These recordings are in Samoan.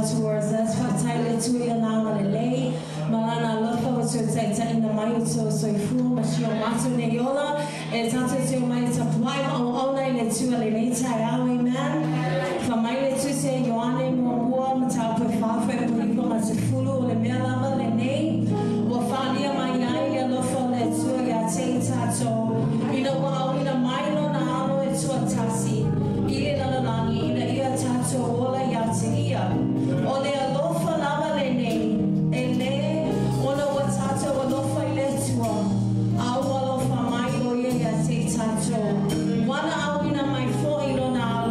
Towards us. Faafetai i le Atua i Lona agalelei ma Lana alofa ua toe taitaiina mai o tou soifua ma si o matou nei ola e tatou te omai e tapuai ma auauna i le Atua lenei taeao. Amen. Fai mai le Tusi a Ioane Muamua, mataupu e 4 fuaiupu 90, O le mea lava lenei ua faaalia mai ai le alofa o le Atua ia te i tatou, ina ua auina mai Lona Alo e toatasi i le lalolagi, ina ia tatou ola ia te Ia. O le alofa lava lenei, e le ona ua tatou alofa i le Atua, a ua alofa mai o Ia ia te i tatou, ua na auina mai foi Lona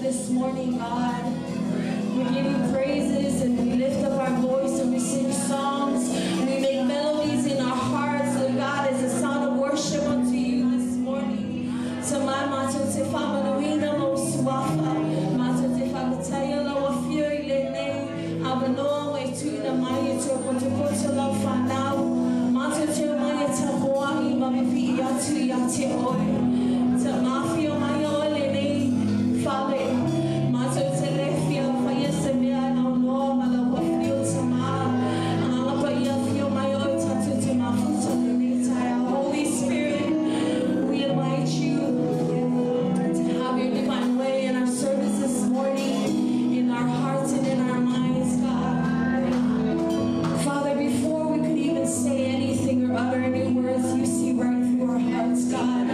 this morning, God. We give you praises and we lift up our voice and we sing songs. We make melodies in our hearts, Lord God, as a sound of worship unto you this morning. Tamai matou te faamanuina lou suafa, matou te faafetaia lau afio i lenei avanoa ua e tuuina mai e toe potopoto lau fanau. Matou te omai e tapuai ma pipii atu ia te oe. Tama afio mai oe i lenei fale. Matou te le fia faia se mea e aunoa ma lau afio Tama. Agaga Paia afio mai oe tatou te mafuta i lenei taeao. Holy Spirit, we invite you to have your divine way in our service this morning, in our hearts and in our minds, God. Father, before we could even say anything or utter any words, you see right through our hearts, God.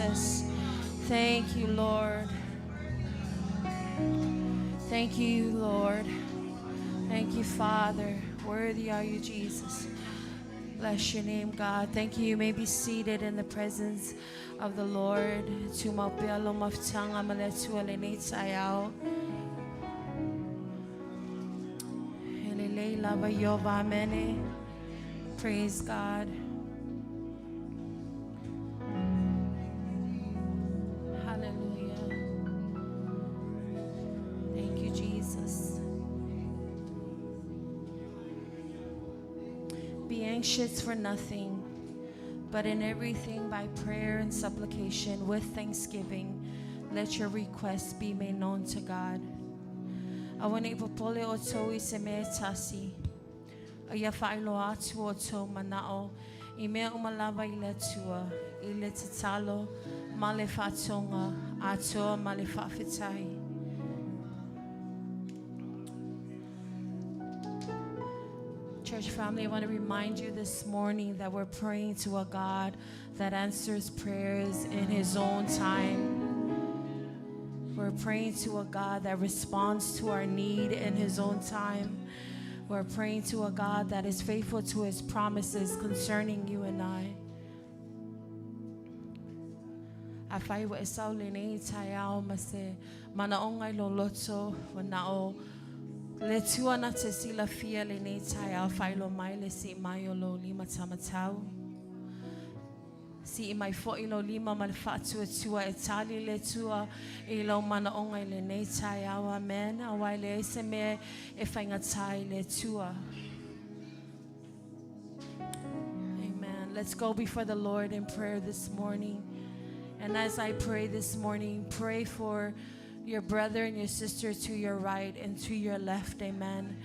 Jesus. Thank you, Lord. Thank you, Lord. Thank you, Father. Worthy are you, Jesus. Bless your name, God. Thank you. You may be seated in the presence of the Lord. Tumau pea lo mafutaga ma le Atua lenei taeao. E lelei lava Ieova. Amene. Praise God. Hallelujah. Thank you, Jesus. Be anxious for nothing, but in everything by prayer and supplication with thanksgiving, let your requests be made known to God. Aua ne i popole ʻoukou i se mea e tasi. A ia faailoa atu o outou manaʻo i mea uma lava i le Atua, i le tatalo ma le faatoga atoa ma le faafetai. Church family, I want to remind you this morning that we're praying to a God that answers prayers in His own time. We're praying to a God that responds to our need in His own time. We're praying to a God that is faithful to His promises concerning you and I. Afai ua e sau lenei taeao ma se manaʻoga i lou loto, ua na o le Atua na te silafia lenei taeao, faailoa mai le sii mai o lou lima taumatau. Sii mai foi lou lima ma le faatuatua e tali le Atua i lou manaʻoga i lenei taeao. Amen. Auā e leai se mea e faigata i le Atua. Amen. Let's go before the Lord in prayer this morning. And as I pray this morning, pray for your brother and your sister to your right and to your left. Amen.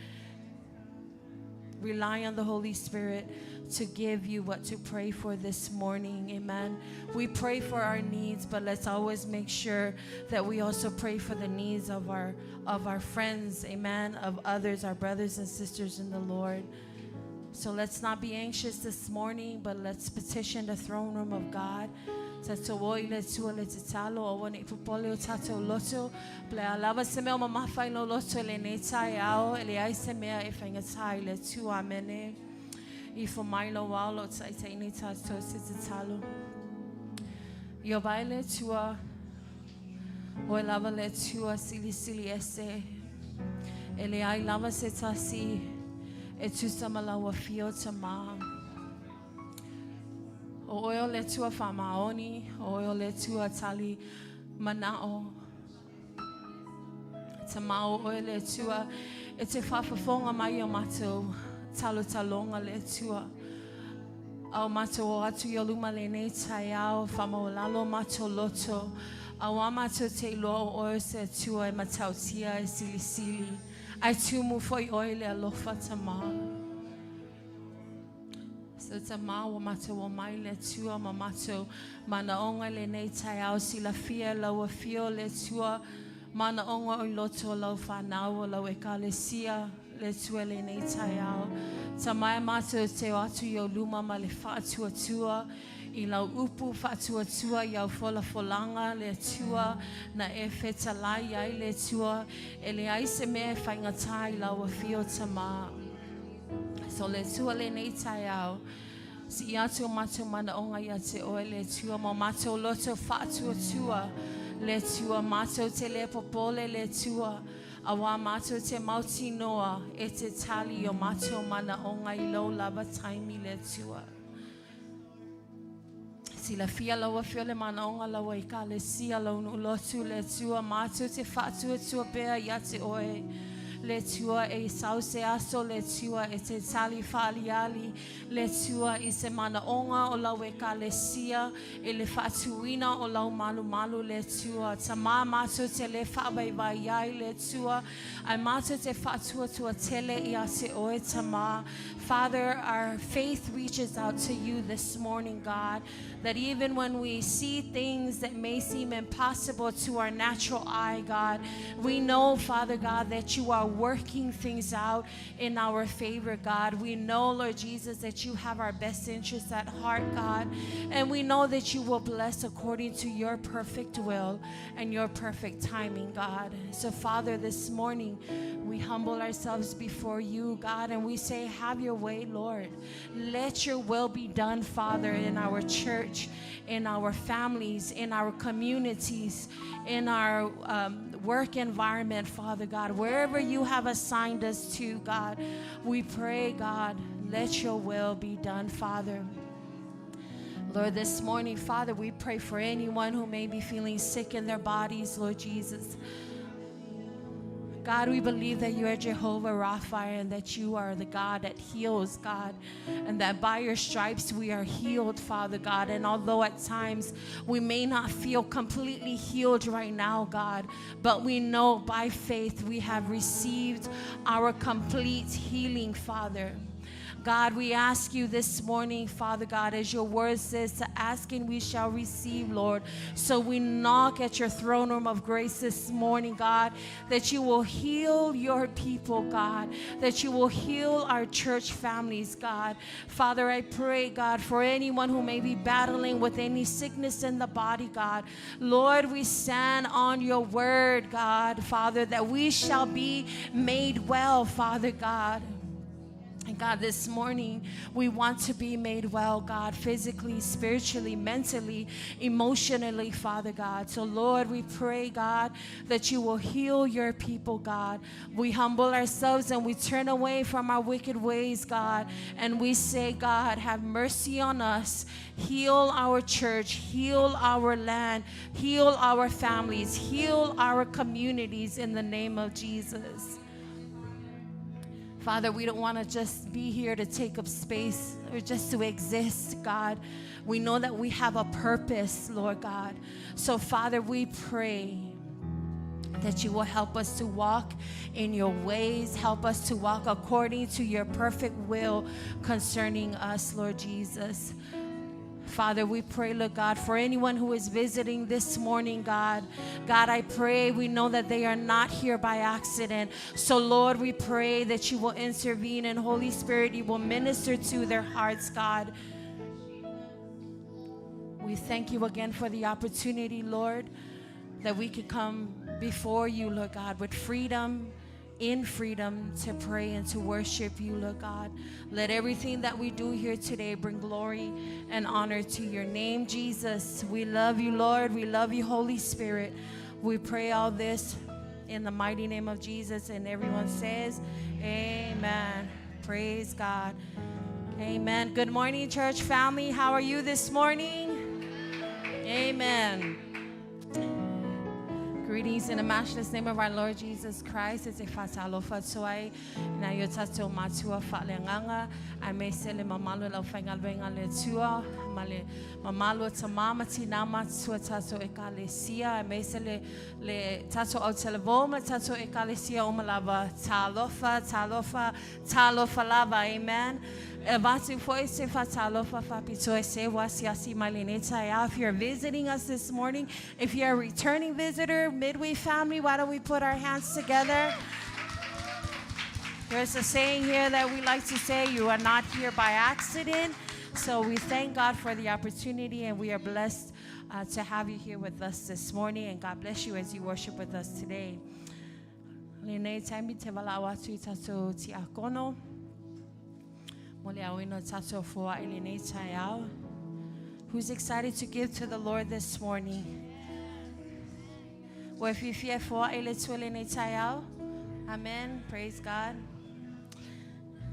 Rely on the Holy Spirit to give you what to pray for this morning. Amen. We pray for our needs, but let's always make sure that we also pray for the needs of our friends, amen, of others, our brothers and sisters in the Lord. So let's not be anxious this morning, but let's petition the throne room of God. Tatou o i le Atua i le tatalo, aua ne i popole o tatou loto. Po o le a lava se mea o mamafa i lou loto i lenei taeao, e leai se mea e faigata i le Atua. Amene. Ifo mai lou ao o lo o taita'i nei tatou i se tatalo. Ieova e le Atua, Oe lava le Atua silisili ese. E leai lava se tasi e tusa ma lau afio Tamā. O oe o le Atua faamaoni, o oe o le Atua tali manaʻo. Tamā o oe le Atua e te faafofoga mai i o matou talotaloga le Atua. A o matou o atu i ou luma lenei taeao, faamaualalo matou loto. Auā matou te iloa o oe o se Atua e matautia e silisili. Ae tumu foi oe i le alofa Tamā. So Tamā ua matou o mai le Atua ma matou manaʻoga i lenei taeao silafia e lau afio le Atua manaʻoga o i loto o lau fanau o lau Ekalesia le Atua i lenei taeao. Tamā e matou te o atu i ou luma ma le faatuatua i lau upu faatuatua i au folafolaga le Atua na e fetalai ai le Atua e leai se mea e faigata i lau afio Tamā. So le Atua lenei taeao, sii atu o matou manaʻoga ia te oe le Atua ma o matou loto faatuatua le Atua matou te le popole le Atua auā matou te mautinoa e te tali i o matou manaʻoga i lou lava taimi le Atua. Silafia lau afio le manaʻoga o lau Ekalesia lau nuu lotu le Atua matou te faatuatua pea ia te oe le Atua e sau se aso le Atua e te tali faaaliali le Atua i se manaʻoga o lau Ekalesia i le faatuina o lau malumalu le Atua. Tamā matou te le faavaivai ai le Atua ae matou te faatuatua tele ia te oe Tamā. Father, our faith reaches out to you this morning, God, that even when we see things that may seem impossible to our natural eye, God, we know, Father God, that you are working things out in our favor, God. We know, Lord Jesus, that you have our best interests at heart, God. And we know that you will bless according to your perfect will and your perfect timing, God. So, Father, this morning we humble ourselves before you, God, and we say, Have your way, Lord. Let your will be done, Father, in our church, in our families, in our communities, in our work environment, Father God. Wherever you have assigned us to, God, we pray, God, let your will be done, Father. Lord, this morning, Father, we pray for anyone who may be feeling sick in their bodies, Lord Jesus. God, we believe that you are Jehovah Rapha and that you are the God that heals, God, and that by your stripes we are healed, Father God. And although at times we may not feel completely healed right now, God, but we know by faith we have received our complete healing, Father. God, we ask you this morning, Father God, as your word says, to ask and we shall receive, Lord. So we knock at your throne room of grace this morning, God, that you will heal your people, God, that you will heal our church families, God. Father, I pray, God, for anyone who may be battling with any sickness in the body, God. Lord, we stand on your word, God, Father, that we shall be made well, Father God. And God, this morning, we want to be made well, God, physically, spiritually, mentally, emotionally, Father God. So, Lord, we pray, God, that you will heal your people, God. We humble ourselves and we turn away from our wicked ways, God. And we say, God, have mercy on us. Heal our church, heal our land, heal our families, heal our communities in the name of Jesus. Father, we don't want to just be here to take up space or just to exist, God. We know that we have a purpose, Lord God. So, Father, we pray that you will help us to walk in your ways, help us to walk according to your perfect will concerning us, Lord Jesus. Father, we pray, Lord God, for anyone who is visiting this morning, God. God, I pray we know that they are not here by accident. So, Lord, we pray that you will intervene and Holy Spirit, you will minister to their hearts, God. We thank you again for the opportunity, Lord, that we could come before you, Lord God, with freedom, in freedom to pray and to worship you, Lord God. Let everything that we do here today bring glory and honor to your name, Jesus. We love you, Lord. We love you, Holy Spirit. We pray all this in the mighty name of Jesus. And everyone says, amen. Praise God. Amen. Good morning, church family. How are you this morning? Amen. Greetings in the matchless name of our Lord Jesus Christ. E faatalofa atu ai i nai o tatou matua faaleagaga, aemaise le mamalu o le aufaigaluega a le Atua, ma le mamalu o tamā ma tinā matutua tatou ekalesia, aemaise le, le tatou autalavou ma tatou ekalesia uma lava. Talofa, talofa, talofa lava. Amen. E avatu foi se faatalofa faapitoa i se ua asiasi mai lenei taeao. If you're visiting us this morning, if you're a returning visitor, Midway family, why don't we put our hands together? There's a saying here that we like to say, you are not here by accident. So we thank God for the opportunity, and we are blessed to have you here with us this morning. And God bless you as you worship with us today. Lenei taimi te valaau atu i tatou tiakono. Mo le aoina o tatou foai lenei taeao. Who's excited to give to the Lord this morning? Ua e fiafia e foai i le Atua lenei taeao? Amen. Praise God.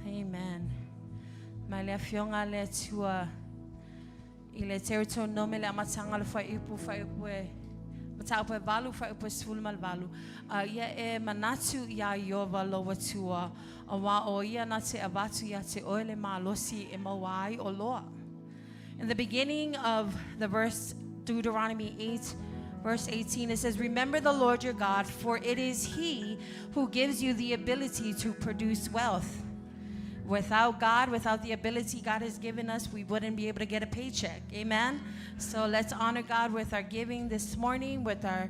Amen. Mai le afioga a le Atua i le Teutonome le amataga o le fuaiupu fuaiupu e mataupu e 8 fuaiupu e 18. A ia e manatu iā Ieova lou Atua, auā o ia na te avatu iā te oe le malosi e maua ai oloa. In the beginning of the verse, Deuteronomy 8, verse 18, it says, Remember the Lord your God, for it is He who gives you the ability to produce wealth. Without God, without the ability God has given us, we wouldn't be able to get a paycheck. Amen? So let's honor God with our giving this morning, with our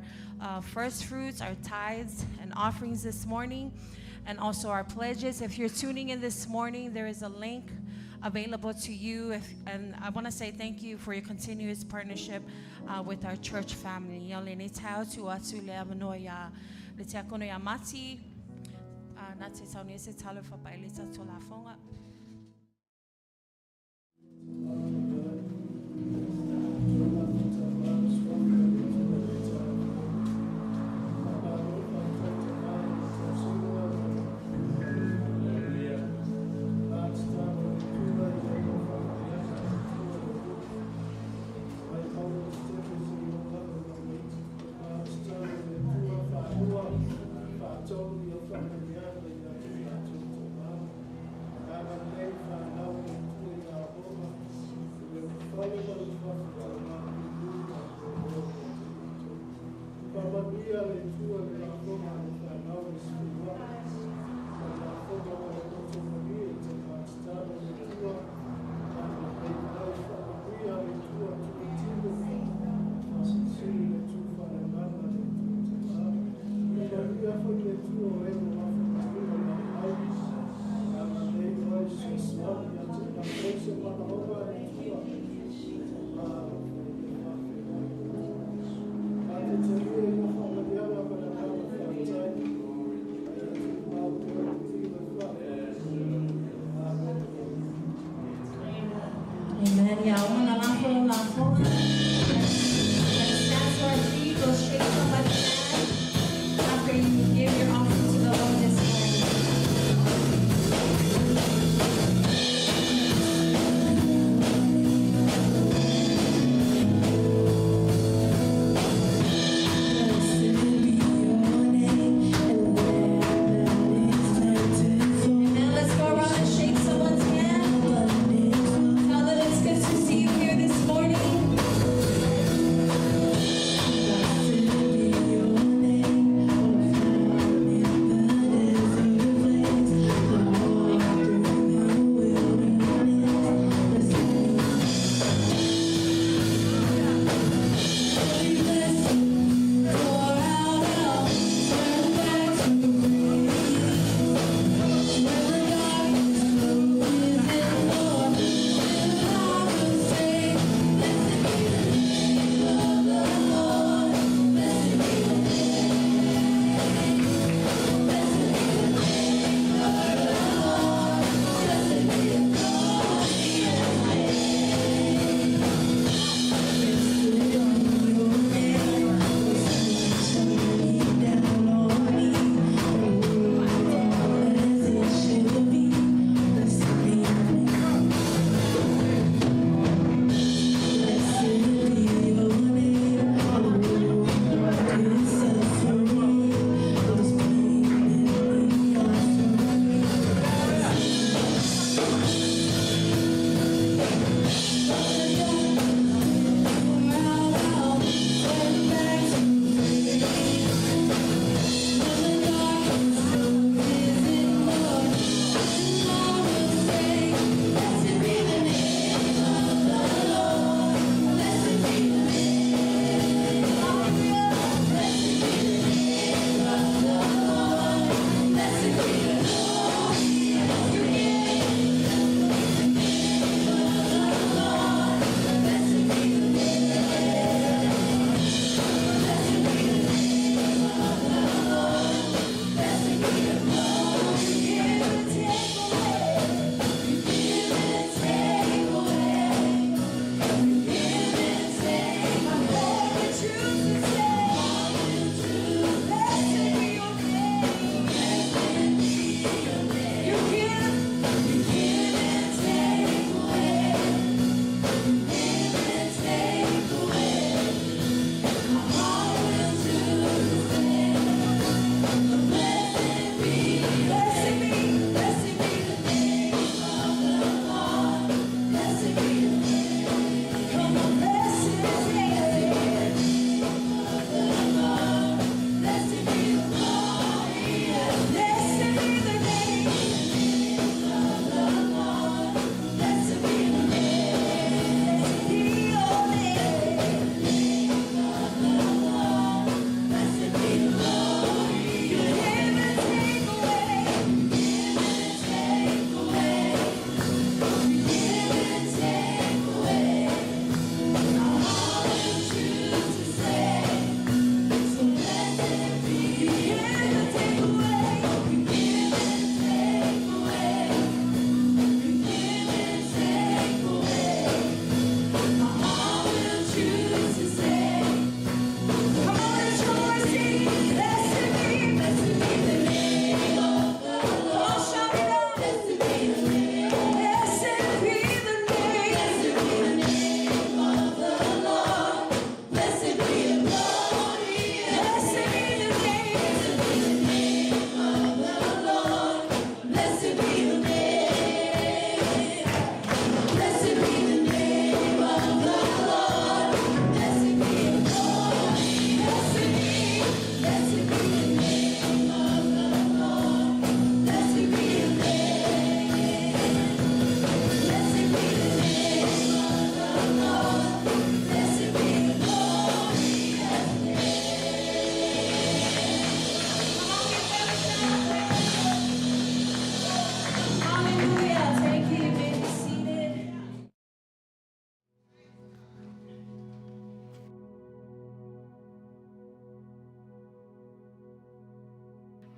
first fruits, our tithes, and offerings this morning. and also our pledges. If you're tuning in this morning, there is a link available to you. And I want to say thank you for your continuous partnership with our church family. Ia lenei taeao tuu atu le avanoa ia le tiakono ia Mati, na te saunia se tatalo e faapai ai le tatou lafoga.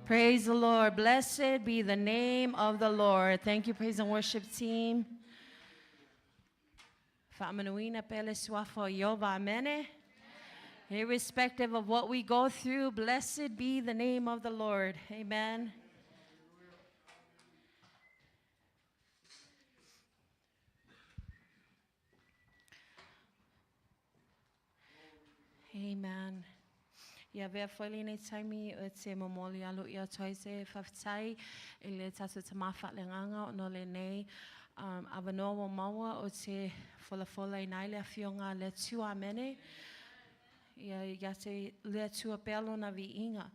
Praise the Lord. Blessed be the name of the Lord. Thank you, praise and worship team. Faamanuina pea le suafa o Ieova. Amene. Irrespective of what we go through, blessed be the name of the Lord. Amen. Amen. Ia avea foi lenei taimi e te momoli alo i atu ai se faafetai i le tatou Tamā Faaleagaga ona o lenei um, avanoa ua maua o te folafola ina ai le Afioga a le Atua. Amene. Ia, ia te le Atua pea lona viiga.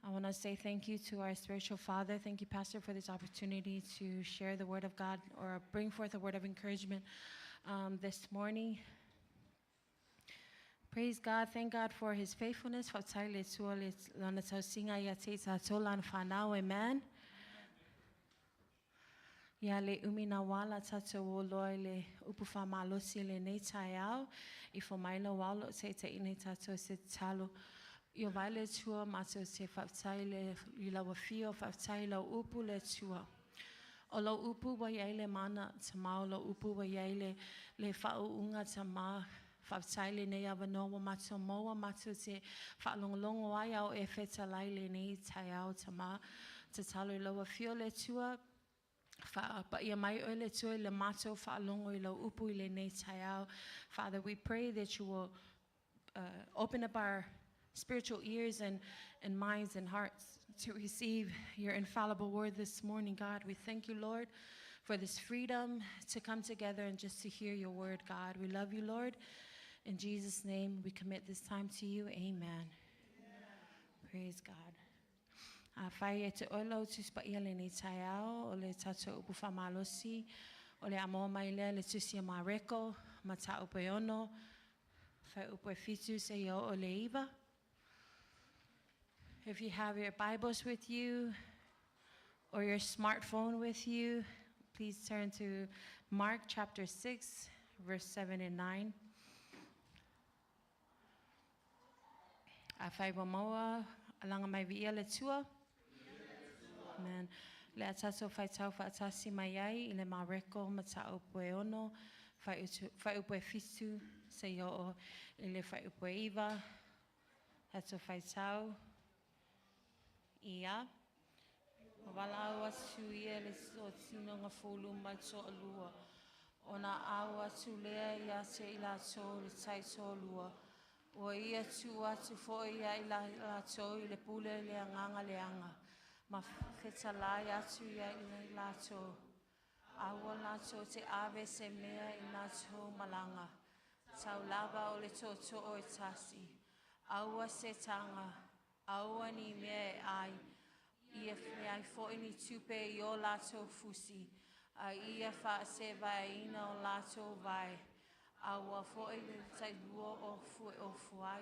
I want to say thank you to our spiritual father. Thank you, Pastor, for this opportunity to share the word of God or bring forth a word of encouragement this morning. Praise God. Thank God for his faithfulness. Faafetai le Atua le lana tausiga ia te i tatou lana whanau. Amen. Ia le umi na wala tatou o loa i le upu whamalosi lenei taeao. I fo mai lau ao lo te te ine tatou se talo. I o vai le Atua matou te faafetai le i lau afio, faafetai i lau upu le Atua. O lau upu ua i ai le mana Tamā, o lau upu ua i ai le le faauuga Tamā. Faafetai lenei avanoa ua matou maua matou te faalogologo ai a o e fetalai lenei taeao Tamā. Tatalo i lau afio le Atua, faapaia mai oe le Atua i le matou faalogo i lau upu i lenei taeao. Father, we pray that you will open up our spiritual ears and, and minds and hearts to receive your infallible word this morning, God. We thank you, Lord, for this freedom to come together and just to hear your word, God. We love you, Lord. In Jesus' name, we commit this time to you. Amen. Praise God. Afai e te oe lau Tusi Paia lenei taeao, o le tatou upu faamalosi, o le a maua mai lea le Tusi a Mareko, mataupu e 6, fuaiupu e 7 seia oo i le 9. If you have your Bibles with you or your smartphone with you, please turn to Mark chapter 6, verse 7 and 9. Afai ua maua, alaga mai viia le Atua. Amen. Le a tatou faitau faatasi mai ai i le Mareko mataupu e 6, fuaiupu e 7 seia oo i le fuaiupu e 9. Tatou faitau. Ia. Valaau atu ia le tino gafulu ma le toalua. Ona au atu lea ia te i latou le taitoalua. Ua ia tuu atu foi ia i latou i le pule le agaga leaga. Ma fetalai atu ia i latou. Aua latou te ave se mea i latou malaga. Tau lava o le tootoo e tasi. Aua se taga, aua ni mea e ai. Ia leai foi ni tupe i o latou fusi. A ia faasevaeina o latou vae. Aua foi le tailua o fue o fuai.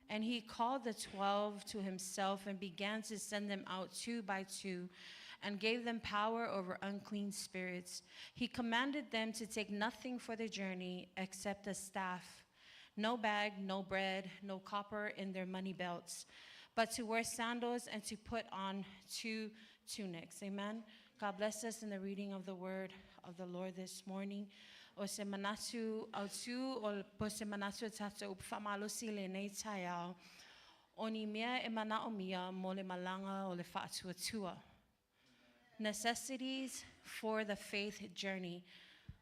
And he called the 12 to himself and began to send them out two by two and gave them power over unclean spirits. He commanded them to take nothing for the journey except a staff, no bag, no bread, no copper in their money belts, but to wear sandals and to put on two tunics. Amen. God bless us in the reading of the word of the Lord this morning. O se manatu autu o po se manatu e tatou faamalosi lenei taeao, o ni mea e manaomia mo le malaga o le faatuatua. Necessities for the Faith Journey.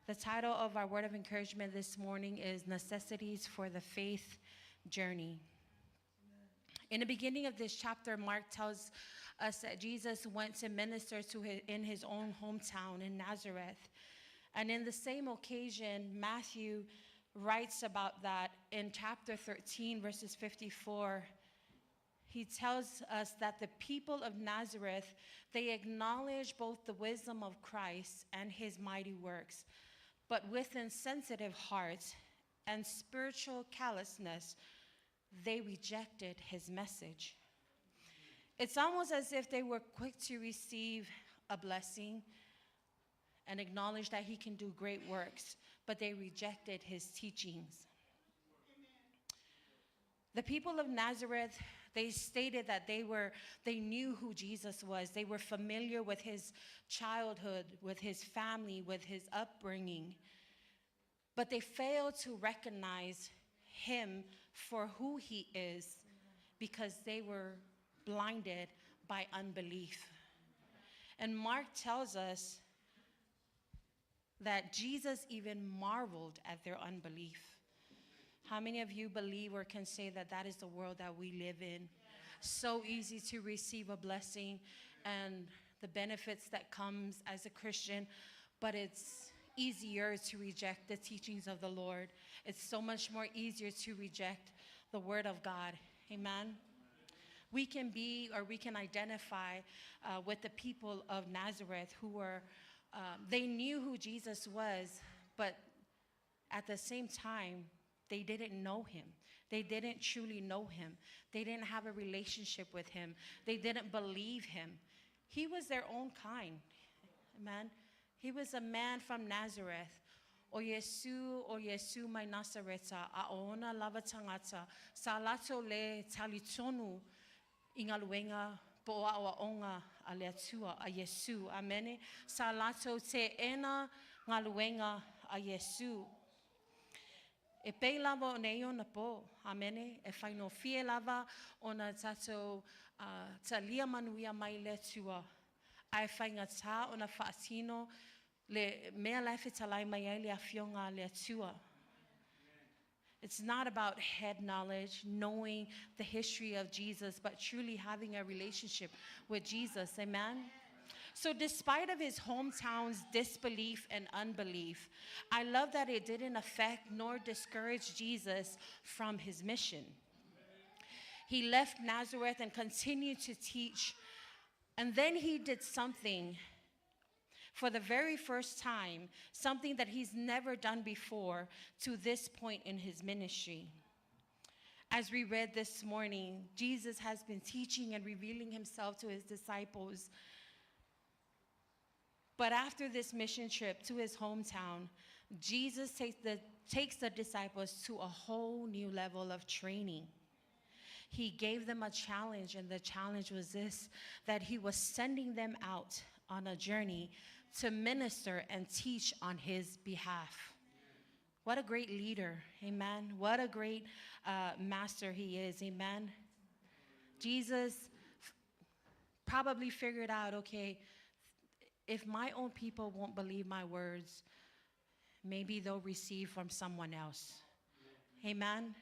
The title of our word of encouragement this morning is Necessities for the Faith Journey. In the beginning of this chapter, Mark tells us that Jesus went to minister to his, in his own hometown in Nazareth. And in the same occasion, Matthew writes about that in chapter 13, verses 54. He tells us that the people of Nazareth, they acknowledge both the wisdom of Christ and his mighty works, but with insensitive hearts and spiritual callousness, they rejected his message. It's almost as if they were quick to receive a blessing and acknowledge that he can do great works, but they rejected his teachings. The people of Nazareth, they stated that they knew who Jesus was. They were familiar with his childhood, with his family, with his upbringing. But they failed to recognize him for who he is because they were blinded by unbelief. And Mark tells us that Jesus even marveled at their unbelief. How many of you believe or can say that that is the world that we live in? So easy to receive a blessing and the benefits that comes as a Christian, but it's easier to reject the teachings of the Lord. It's so much more easier to reject the word of God. Amen. We can be, or we can identify with the people of Nazareth who were, they knew who Jesus was, but at the same time, they didn't know him. They didn't truly know him. They didn't have a relationship with him. They didn't believe him. He was their own kind. Amen. He was a man from Nazareth. O Iesu, o Iesu mai Nasareta, a o ona lava tagata, sa latou le talitonu i galuega po o a'oa'oga a le Atua a Iesu. Amene. Sa latou te'ena galuega a Iesu. E pei lava o nei ona pō. Amene. E faigofie lava ona tatou talia manuia mai le Atua. Ae faigatā ona faatino le mea la e fetalai mai ai le afioga a le Atua. It's not about head knowledge, knowing the history of Jesus, but truly having a relationship with Jesus. Amen. So despite of his hometown's disbelief and unbelief, I love that it didn't affect nor discourage Jesus from his mission. He left Nazareth and continued to teach. And then he did something for the very first time, something that he's never done before to this point in his ministry. As we read this morning, Jesus has been teaching and revealing himself to his disciples. But after this mission trip to his hometown, Jesus takes the disciples to a whole new level of training. He gave them a challenge, and the challenge was this, that he was sending them out on a journey to minister and teach on his behalf. What a great leader, amen. What a great master he is, amen. Jesus probably figured out, okay, if my own people won't believe my words, maybe they'll receive from someone else. Amen.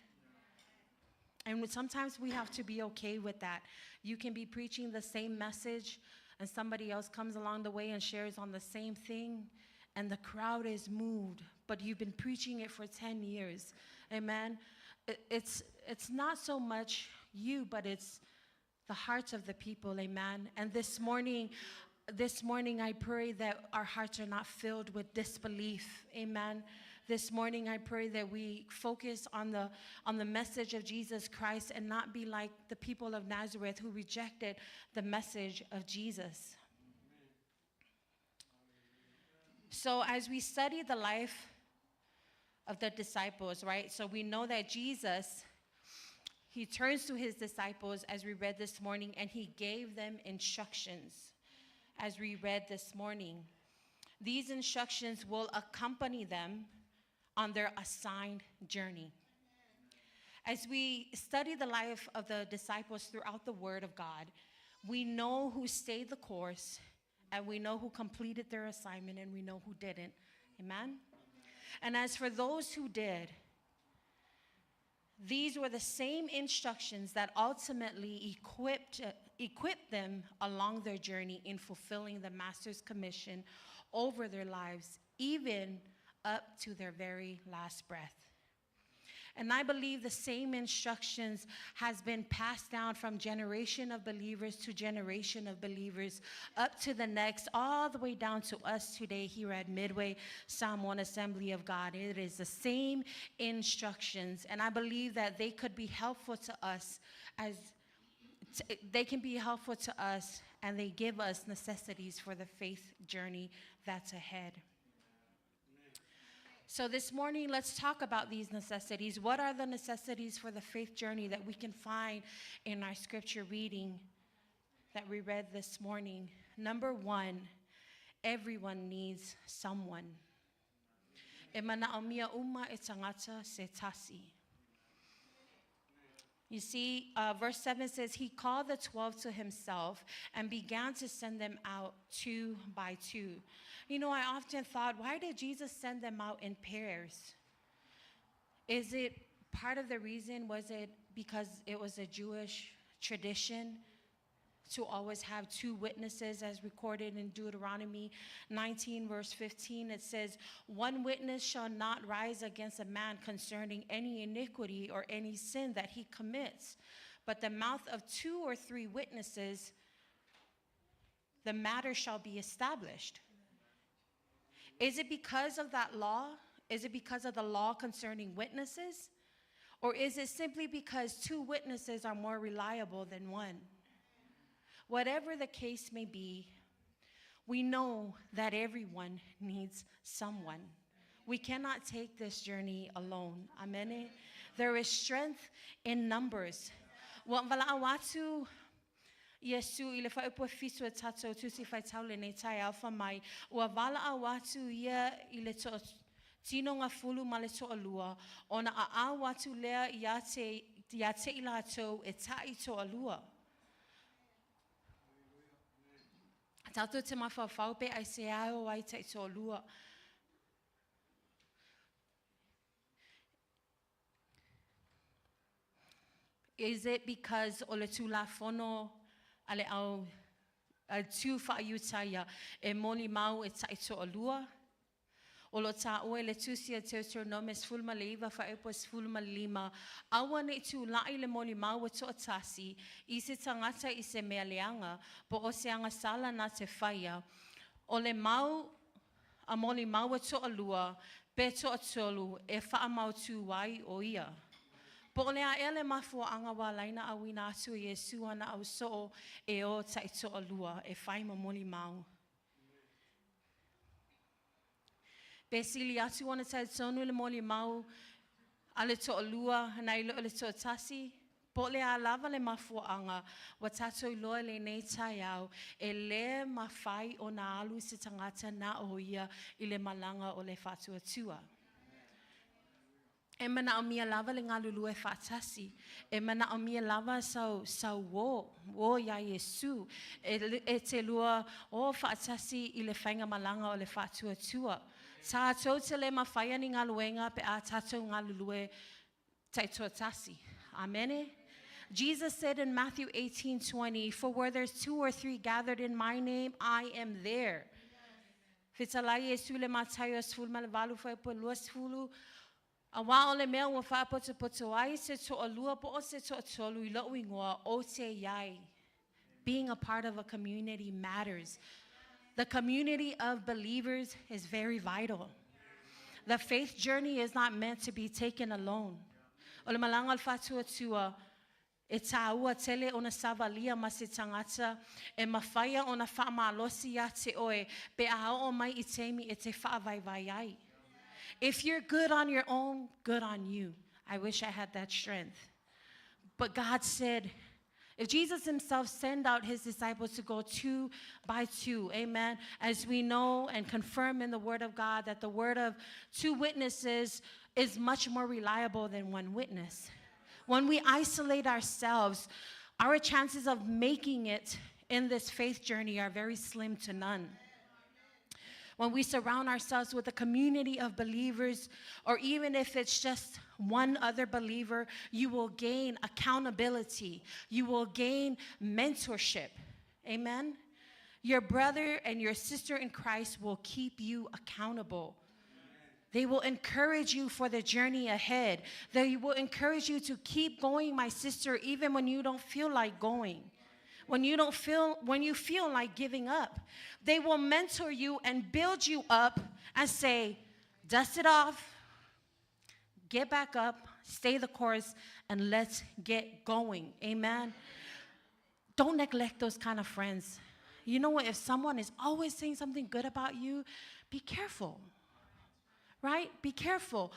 And sometimes we have to be okay with that. You can be preaching the same message, and somebody else comes along the way and shares on the same thing, and the crowd is moved, but you've been preaching it for 10 years. Amen. It's not so much you, but it's the hearts of the people. Amen. And this morning, I pray that our hearts are not filled with disbelief. Amen. This morning, I pray that we focus on the message of Jesus Christ and not be like the people of Nazareth who rejected the message of Jesus. So as we study the life of the disciples, right? So we know that Jesus, he turns to his disciples, as we read this morning, and he gave them instructions, as we read this morning. These instructions will accompany them on their assigned journey. As we study the life of the disciples throughout the Word of God, we know who stayed the course, and we know who completed their assignment, and we know who didn't. Amen? And as for those who did, these were the same instructions that ultimately equipped them along their journey in fulfilling the Master's commission over their lives, even up to their very last breath. And I believe the same instructions has been passed down from generation of believers to generation of believers, up to the next, all the way down to us today here at Midway Samoan Assembly of God. It is the same instructions, and I believe that they could be helpful to us as they can be helpful to us, and they give us necessities for the faith journey that's ahead. So this morning, let's talk about these necessities. What are the necessities for the faith journey that we can find in our scripture reading that we read this morning? Number one, everyone needs someone. E manaomia uma e tagata se tasi. You see, verse 7 says, He called the 12 to himself and began to send them out two by two. You know, I often thought, why did Jesus send them out in pairs? Is it part of the reason? Was it because it was a Jewish tradition to always have two witnesses, as recorded in Deuteronomy 19, verse 15? It says, One witness shall not rise against a man concerning any iniquity or any sin that he commits, but the mouth of two or three witnesses, the matter shall be established. Is it because of that law? Is it because of the law concerning witnesses? Or is it simply because two witnesses are more reliable than one? Whatever the case may be, we know that everyone needs someone. We cannot take this journey alone. Amen. There is strength in numbers. Ua valaau atu Iesu i le fuaiupu e 7 e tatou tusi faitau lenei taeao fai mai ua valaau atu ia i le toa tino gafulu ma le toalua ona aau atu lea ia te, ia te i latou e tai toalua. Tatou te mafaufau pe aisea e o ai tai toalua. Is it because o le tulafono a le au a tu whaaiutaia e moli mau e tai toalua? O lo taua i le tusi a Deuteronome 19 fuaiupu e 15, aua nei tula'i le molimau e toatasi i se tagata i se mea leaga, po o se agasala na te faia. O le mau a molimau e toalua, pe toatolu e faamautu ai o ia. Po o le a ea le mafuaaga ua ala ai ona auina atu e Iesu ana ausoo e o taitoalua e fai ma molimau. Pe sili atu ona talitonu le molimau a le toalua nai lo le toatasi, po o le a lava le mafuaaga, ua tatou iloa i lenei taeao, e le mafai ona alu se tagata na o ia i le malaga o le faatuatua. E manaomia lava le galulue faatasi. E manaomia lava sau uō, uō iā Iesu. E te lua o faatasi i le faigamalaga o le faatuatua. Tatou te le mafaia ni galuega pe a tatou galulue taitoatasi. Amene. Jesus said in Matthew 18:20, "For where there's two or three gathered in my name, I am there." Fetalai Iesu i le Mataio 18 fuaiupu e 20, Auā o le mea ua faapotopoto ai se toalua po o se toatolu i lou igoa, ou te i ai. Being a part of a community matters. The community of believers is very vital. The faith journey is not meant to be taken alone. O le malaga o le faatuatua, e tāua tele ona savalia ma se tagata e mafaia ona faamalosi ia te oe pe a oo mai i taimi e te faavaivai ai. If you're good on your own, good on you. I wish I had that strength. But God said, if Jesus himself sent out his disciples to go two by two, amen, as we know and confirm in the word of God that the word of two witnesses is much more reliable than one witness. When we isolate ourselves, our chances of making it in this faith journey are very slim to none. When we surround ourselves with a community of believers, or even if it's just one other believer, you will gain accountability. You will gain mentorship. Amen? Your brother and your sister in Christ will keep you accountable. They will encourage you for the journey ahead. They will encourage you to keep going, my sister, even when you don't feel like going. When you don't feel when you feel like giving up. They will mentor you and build you up and say, "Dust it off. Get back up, stay the course, and let's get going." Amen. Don't neglect those kind of friends. You know what? If someone is always saying something good about you, be careful. Right? Be careful.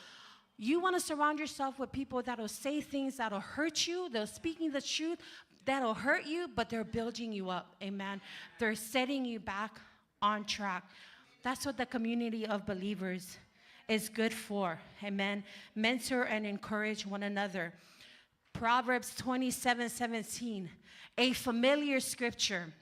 You want to surround yourself with people that'll say things that'll hurt you. They're speaking the truth that'll hurt you, but they're building you up. Amen. They're setting you back on track. That's what the community of believers is good for. Amen. Mentor and encourage one another. Proverbs 27:17, a familiar scripture.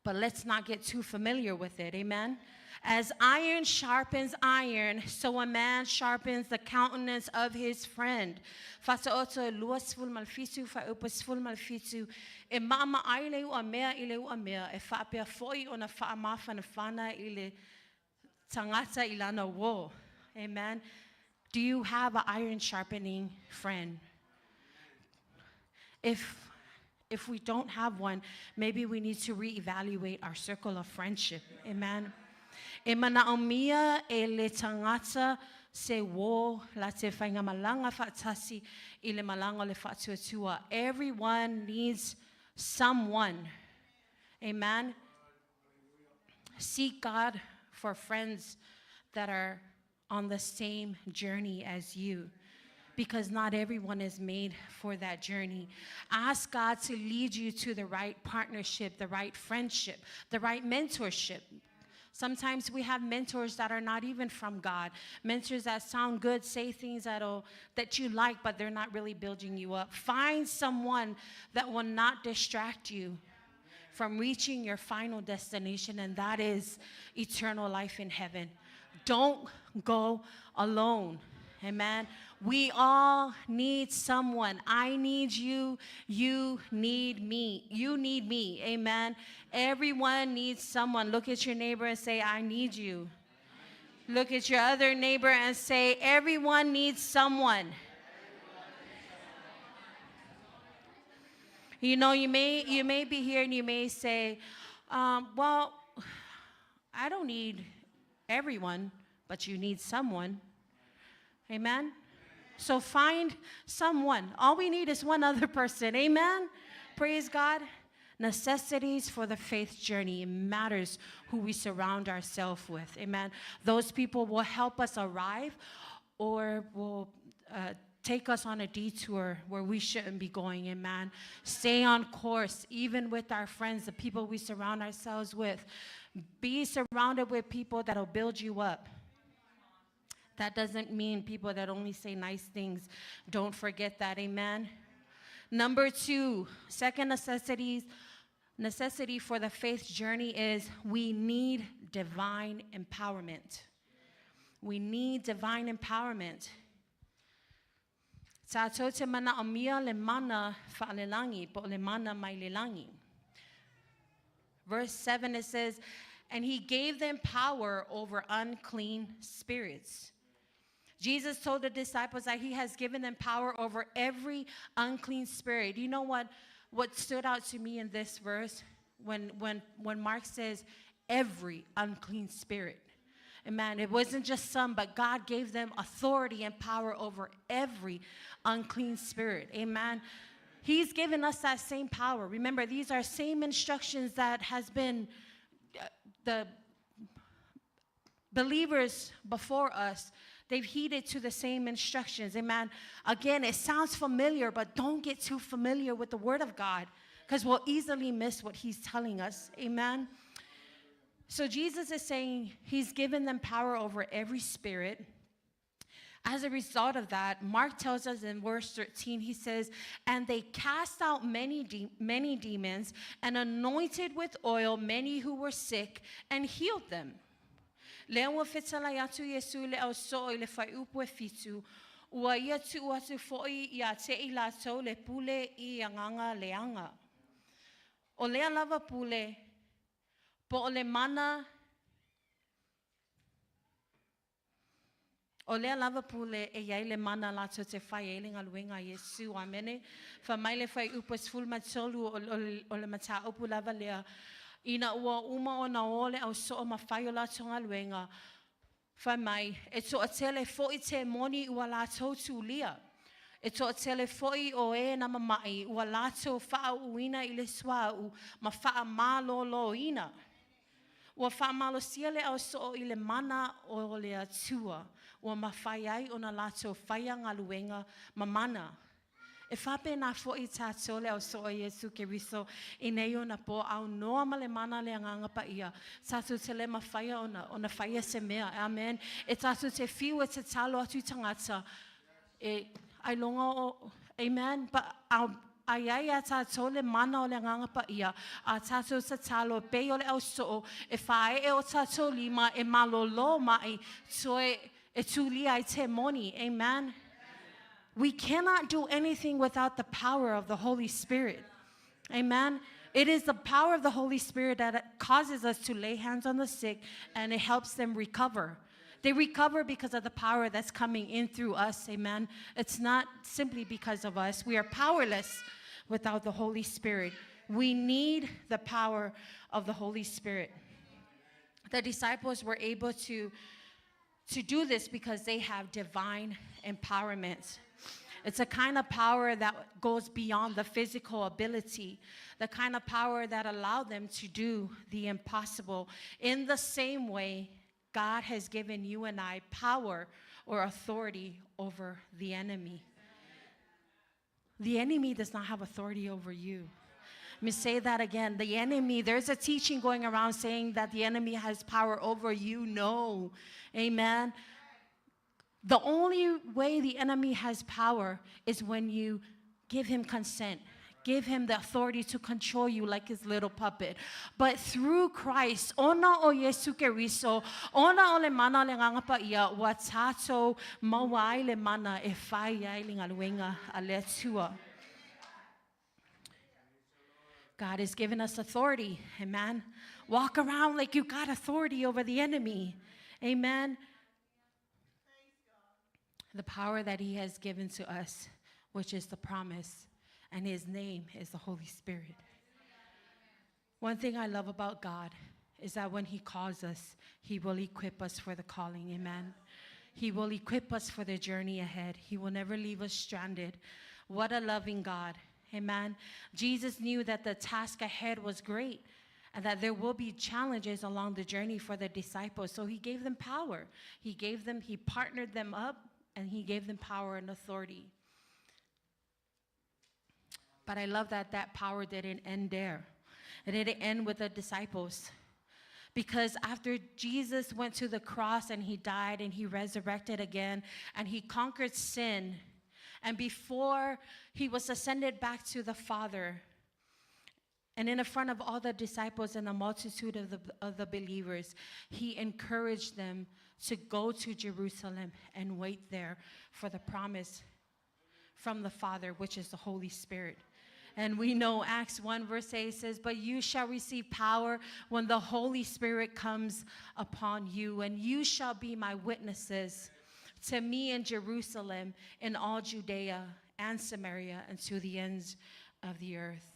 But let's not get too familiar with it. Amen. As iron sharpens iron, so a man sharpens the countenance of his friend. Fa'ataoto e 27, fuaiupu 17, e maama ai le uamea i le uamea, e faapea foi ona faamafanafana i le tagata i lana uō. Amen. Do you have an iron sharpening friend? If we don't have one, maybe we need to reevaluate our circle of friendship. Amen. E manaomia e le tagata se uō la te faigamalaga faatasi i le malaga o le faatuatua. Everyone needs someone. Amen. Seek God for friends that are on the same journey as you because not everyone is made for that journey. Ask God to lead you to the right partnership, the right friendship, the right mentorship. Sometimes we have mentors that are not even from God. Mentors that sound good, say things that you like, but they're not really building you up. Find someone that will not distract you from reaching your final destination, and that is eternal life in heaven. Don't go alone. Amen. We all need someone. I need you. You need me. You need me. Amen. Everyone needs someone. Look at your neighbor and say, I need you. Look at your other neighbor and say, Everyone needs someone. You may be here and you may say, "Well, I don't need everyone," but you need someone. Amen? So find someone. All we need is one other person. Amen? Praise God. Necessities for the faith journey. It matters who we surround ourselves with. Amen. Those people will help us arrive or will take us on a detour where we shouldn't be going. Amen. Stay on course, even with our friends, the people we surround ourselves with. Be surrounded with people that'll build you up. That doesn't mean people that only say nice things. Don't forget that. Amen. Number two, second necessity for the faith journey is we need divine empowerment. We need divine empowerment. Tatou te manaomia le mana faalelagi, po o le mana mai le lagi. Verse 7, it says, "And he gave them power over unclean spirits." Jesus told the disciples that he has given them power over every unclean spirit. You know what stood out to me in this verse? When Mark says, "every unclean spirit." Amen. It wasn't just some, but God gave them authority and power over every unclean spirit. Amen. He's given us that same power. Remember, these are same instructions that has been the believers before us, they've heeded to the same instructions. Amen. Again, it sounds familiar, but don't get too familiar with the Word of God because we'll easily miss what He's telling us. Amen. So Jesus is saying He's given them power over every spirit. As a result of that, Mark tells us in verse 13, he says, "And they cast out many demons and anointed with oil many who were sick and healed them." Lea ua fetalai atu Iesu i le ausoo i le fuaiupu e 7, ua ia tuu atu foi ia te i latou le pule i agaga leaga. O lea lava pule, po o le mana. O lea lava pule e iai le mana latou te fai ai le galuega a Iesu. Amene. Fai mai le fuaiupu e 13 o le mataupu lava lea. Ina ua uma ona o le ausoo ma fai o latou galuega. Fai mai, e toatele foi temoni ua latou tulia. E toatele foi o e na mama'i ua latou faauuina i le suauu ma faamaloloina. Ua faamalosia le ausoo i le mana o le Atua ua mafai ai ona latou faia galuega mamana. E faapena foi tatou le ausoo a Iesu Keriso i nei ona po aunoa ma le mana o le Agaga Paia, tatou te le mafaia ona faia se mea. Amen. E tatou te fiu e tatalo atu i tagata, e ailoga o, amen, but a i ai ia tatou le mana o le Agaga Paia, a tatou tatalo e pei o le ausoo, e faaee o tatou lima e malolo mai, toe e tulia ai temoni. Amen. We cannot do anything without the power of the Holy Spirit. Amen. It is the power of the Holy Spirit that causes us to lay hands on the sick and it helps them recover. They recover because of the power that's coming in through us. Amen. It's not simply because of us. We are powerless without the Holy Spirit. We need the power of the Holy Spirit. The disciples were able to do this because they have divine empowerment. It's a kind of power that goes beyond the physical ability, the kind of power that allowed them to do the impossible. In the same way, God has given you and I power or authority over the enemy. The enemy does not have authority over you. Let me say that again. The enemy, there's a teaching going around saying that the enemy has power over you. No. Amen. The only way the enemy has power is when you give him consent. Give him the authority to control you like his little puppet. But through Christ, ona o Iesu Keriso, ona o le mana o le Agaga Paia, ua tatou maua ai le mana e fai ai le galuega a le Atua. God has given us authority. Amen. Walk around like you got authority over the enemy. Amen. The power that he has given to us, which is the promise, and his name is the Holy Spirit. One thing I love about God is that when he calls us, he will equip us for the calling. Amen. He will equip us for the journey ahead. He will never leave us stranded. What a loving God. Amen. Jesus knew that the task ahead was great and that there will be challenges along the journey for the disciples. So he gave them power. He partnered them up, and he gave them power and authority. But I love that that power didn't end there. It didn't end with the disciples. Because after Jesus went to the cross and he died and he resurrected again and he conquered sin, and before he was ascended back to the Father, and in the front of all the disciples and the multitude of the believers, he encouraged them to go to Jerusalem and wait there for the promise from the Father, which is the Holy Spirit. And we know Acts 1 verse 8 says, "But you shall receive power when the Holy Spirit comes upon you, and you shall be my witnesses to me in Jerusalem, in all Judea and Samaria, and to the ends of the earth."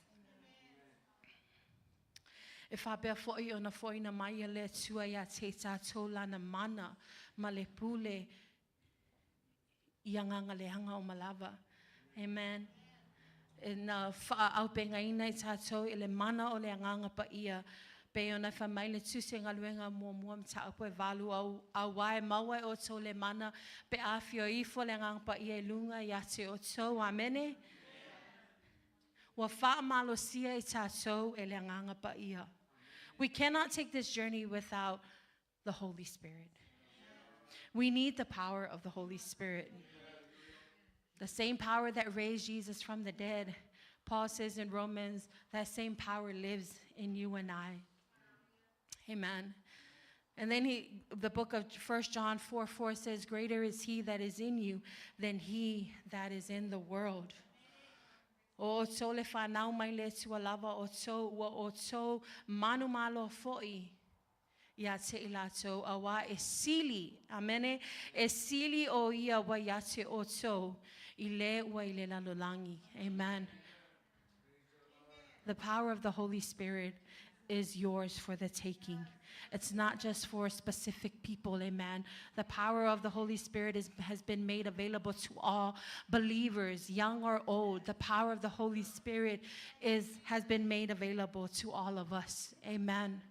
E faapea foʻi ona foʻiina mai e le Atua ia te tatou lana mana ma le pule i agaga leaga uma lava. Amen. E na faaaupegaina i tatou i le mana o le Agaga Paia. Pei ona fai mai le tusi o Galuega muamua mataupu e 8 au, auā e maua e outou le mana pe a afio ifo le Agaga Paia i luga ia te outou. Amene. Ua faamalosia i tatou e le Agaga Paia. We cannot take this journey without the Holy Spirit. We need the power of the Holy Spirit. The same power that raised Jesus from the dead. Paul says in Romans, that same power lives in you and I. Amen. And then the book of 1 John 4:4 says, "Greater is he that is in you than he that is in the world." O outou le fanau mai le Atua lava outou, ua outou manumalo foʻi ia te i latou auā e sili, amene, e sili o ia ua ia te outou i le ua i le lalolagi. Amen. The power of the Holy Spirit is yours for the taking. It's not just for specific people, amen. The power of the Holy Spirit has been made available to all believers, young or old. The power of the Holy Spirit has been made available to all of us, amen.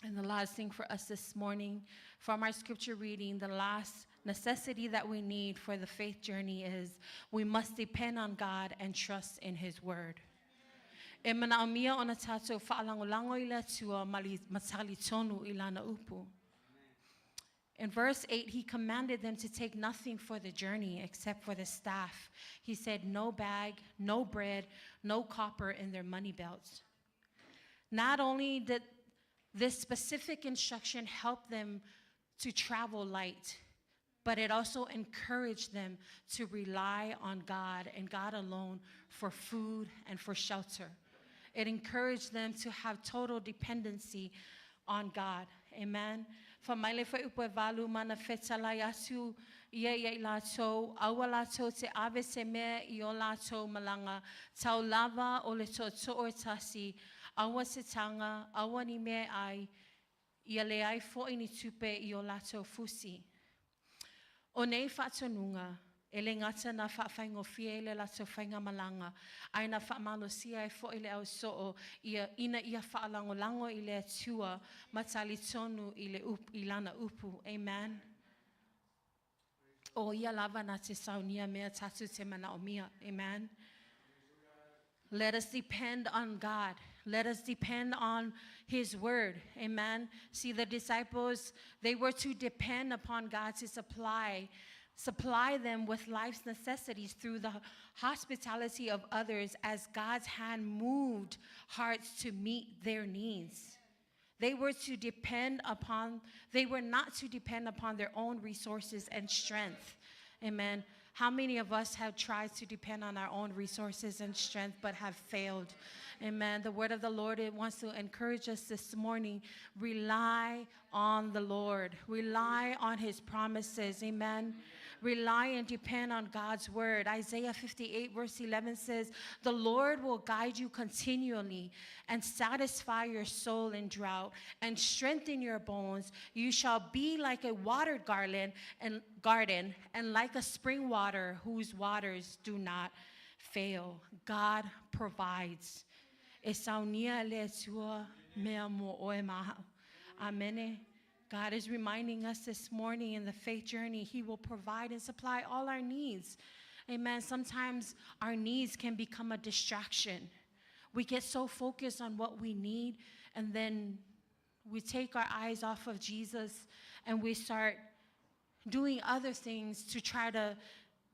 And the last thing for us this morning, from our scripture reading, the last necessity that we need for the faith journey is we must depend on God and trust in His word. E manaomia ona tātou whaalangolago i le Atua ma talitonu i lana upu. In verse 8, he commanded them to take nothing for the journey except for the staff. He said, no bag, no bread, no copper in their money belts. Not only did this specific instruction help them to travel light, but it also encouraged them to rely on God and God alone for food and for shelter. It encouraged them to have total dependency on God. Amen. Fai mai le fuaiupu e valu ma na fetalai atu ia ia i latou, aua latou te ave se mea i o latou malaga, tau lava o le tootoo e tasi, aua se taga, aua ni mea ai, ia leai foi ni tupe i o latou fusi. O nei faatonuga, e le gata na whawhaingofie i le latou faigamalaga, ae na whaamalosia ai foi le ausoo ia, ina ia whaalangolago i le Atua ma talitonu i, le up, i lana upu. Amen. O ia lava na te saunia mea tātou te manaomia. Amen. Let us depend on God. Let us depend on His word. Amen. See, the disciples, they were to depend upon God to supply them with life's necessities through the hospitality of others as God's hand moved hearts to meet their needs. They were not to depend upon their own resources and strength. Amen. How many of us have tried to depend on our own resources and strength but have failed? Amen. The word of the Lord, it wants to encourage us this morning. Rely on the Lord. Rely on his promises. Amen. Rely and depend on God's word. Isaiah 58, verse 11 says, The Lord will guide you continually and satisfy your soul in drought and strengthen your bones. You shall be like a watered garden and like a spring water whose waters do not fail. God provides. E saunia le Atua mea mo oe ma au. Amen. God is reminding us this morning in the faith journey, He will provide and supply all our needs. Amen. Sometimes our needs can become a distraction. We get so focused on what we need, and then we take our eyes off of Jesus and we start doing other things to try to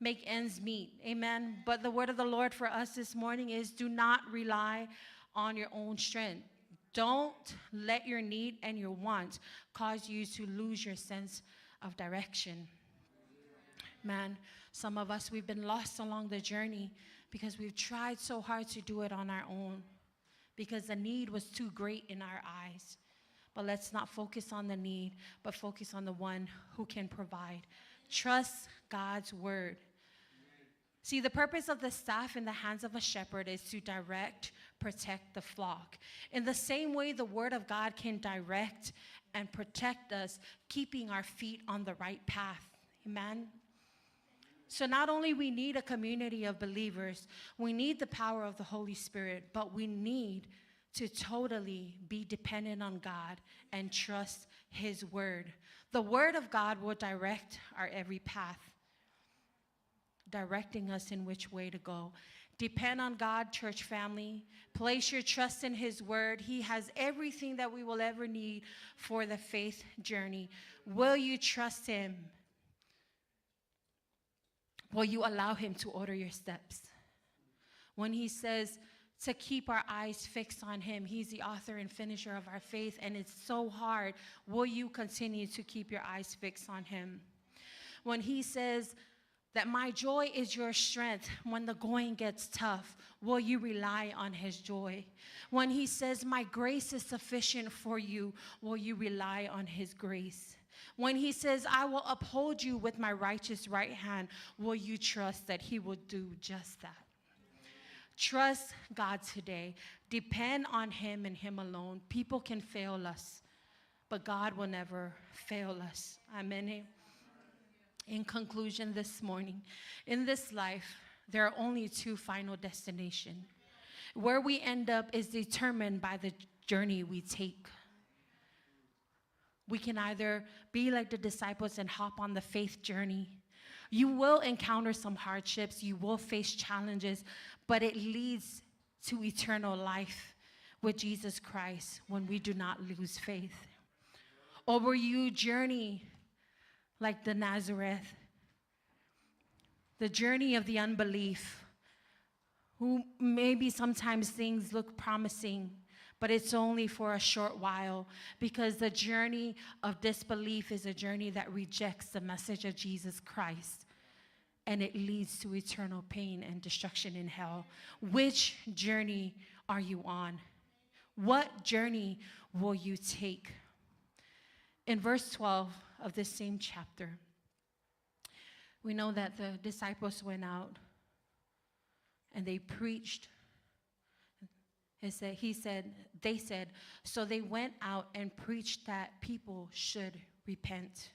make ends meet. Amen. But the word of the Lord for us this morning is do not rely on your own strength. Don't let your need and your want cause you to lose your sense of direction. Man, some of us, we've been lost along the journey because we've tried so hard to do it on our own because the need was too great in our eyes. But let's not focus on the need, but focus on the one who can provide. Trust God's word. See, the purpose of the staff in the hands of a shepherd is to direct, protect the flock. In the same way, the word of God can direct and protect us, keeping our feet on the right path. Amen. So not only we need a community of believers, we need the power of the Holy Spirit, but we need to totally be dependent on God and trust his word. The word of God will direct our every path, directing us in which way to go. Depend on God, church family. Place your trust in his word. He has everything that we will ever need for the faith journey. Will you trust him? Will you allow him to order your steps? When he says to keep our eyes fixed on him, he's the author and finisher of our faith, and it's so hard. Will you continue to keep your eyes fixed on him? When he says that my joy is your strength when the going gets tough, will you rely on his joy? When he says my grace is sufficient for you, will you rely on his grace? When he says, I will uphold you with my righteous right hand, will you trust that he will do just that? Trust God today. Depend on him and him alone. People can fail us, but God will never fail us. Amen. In conclusion, this morning, in this life, there are only two final destinations. Where we end up is determined by the journey we take. We can either be like the disciples and hop on the faith journey. You will encounter some hardships, you will face challenges, but it leads to eternal life with Jesus Christ when we do not lose faith. Or will you journey like the Nazareth, the journey of the unbelief, who maybe sometimes things look promising, but it's only for a short while, because the journey of disbelief is a journey that rejects the message of Jesus Christ, and it leads to eternal pain and destruction in hell. Which journey are you on? What journey will you take? In verse 12 of this same chapter, we know that the disciples went out and they preached. They said, so they went out and preached that people should repent.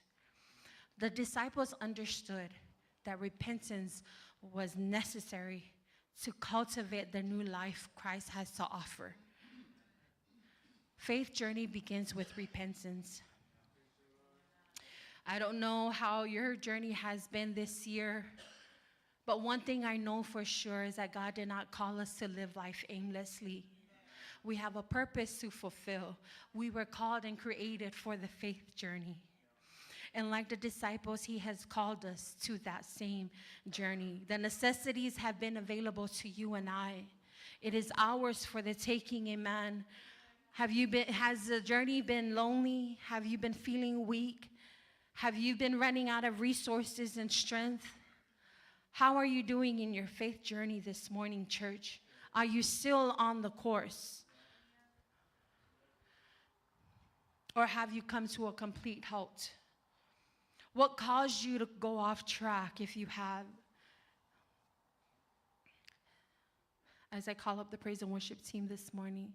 The disciples understood that repentance was necessary to cultivate the new life Christ has to offer. Faith journey begins with repentance. I don't know how your journey has been this year, but one thing I know for sure is that God did not call us to live life aimlessly. We have a purpose to fulfill. We were called and created for the faith journey. And like the disciples, he has called us to that same journey. The necessities have been available to you and I. It is ours for the taking, amen. Has the journey been lonely? Have you been feeling weak? Have you been running out of resources and strength? How are you doing in your faith journey this morning, church? Are you still on the course? Or have you come to a complete halt? What caused you to go off track if you have? As I call up the praise and worship team this morning,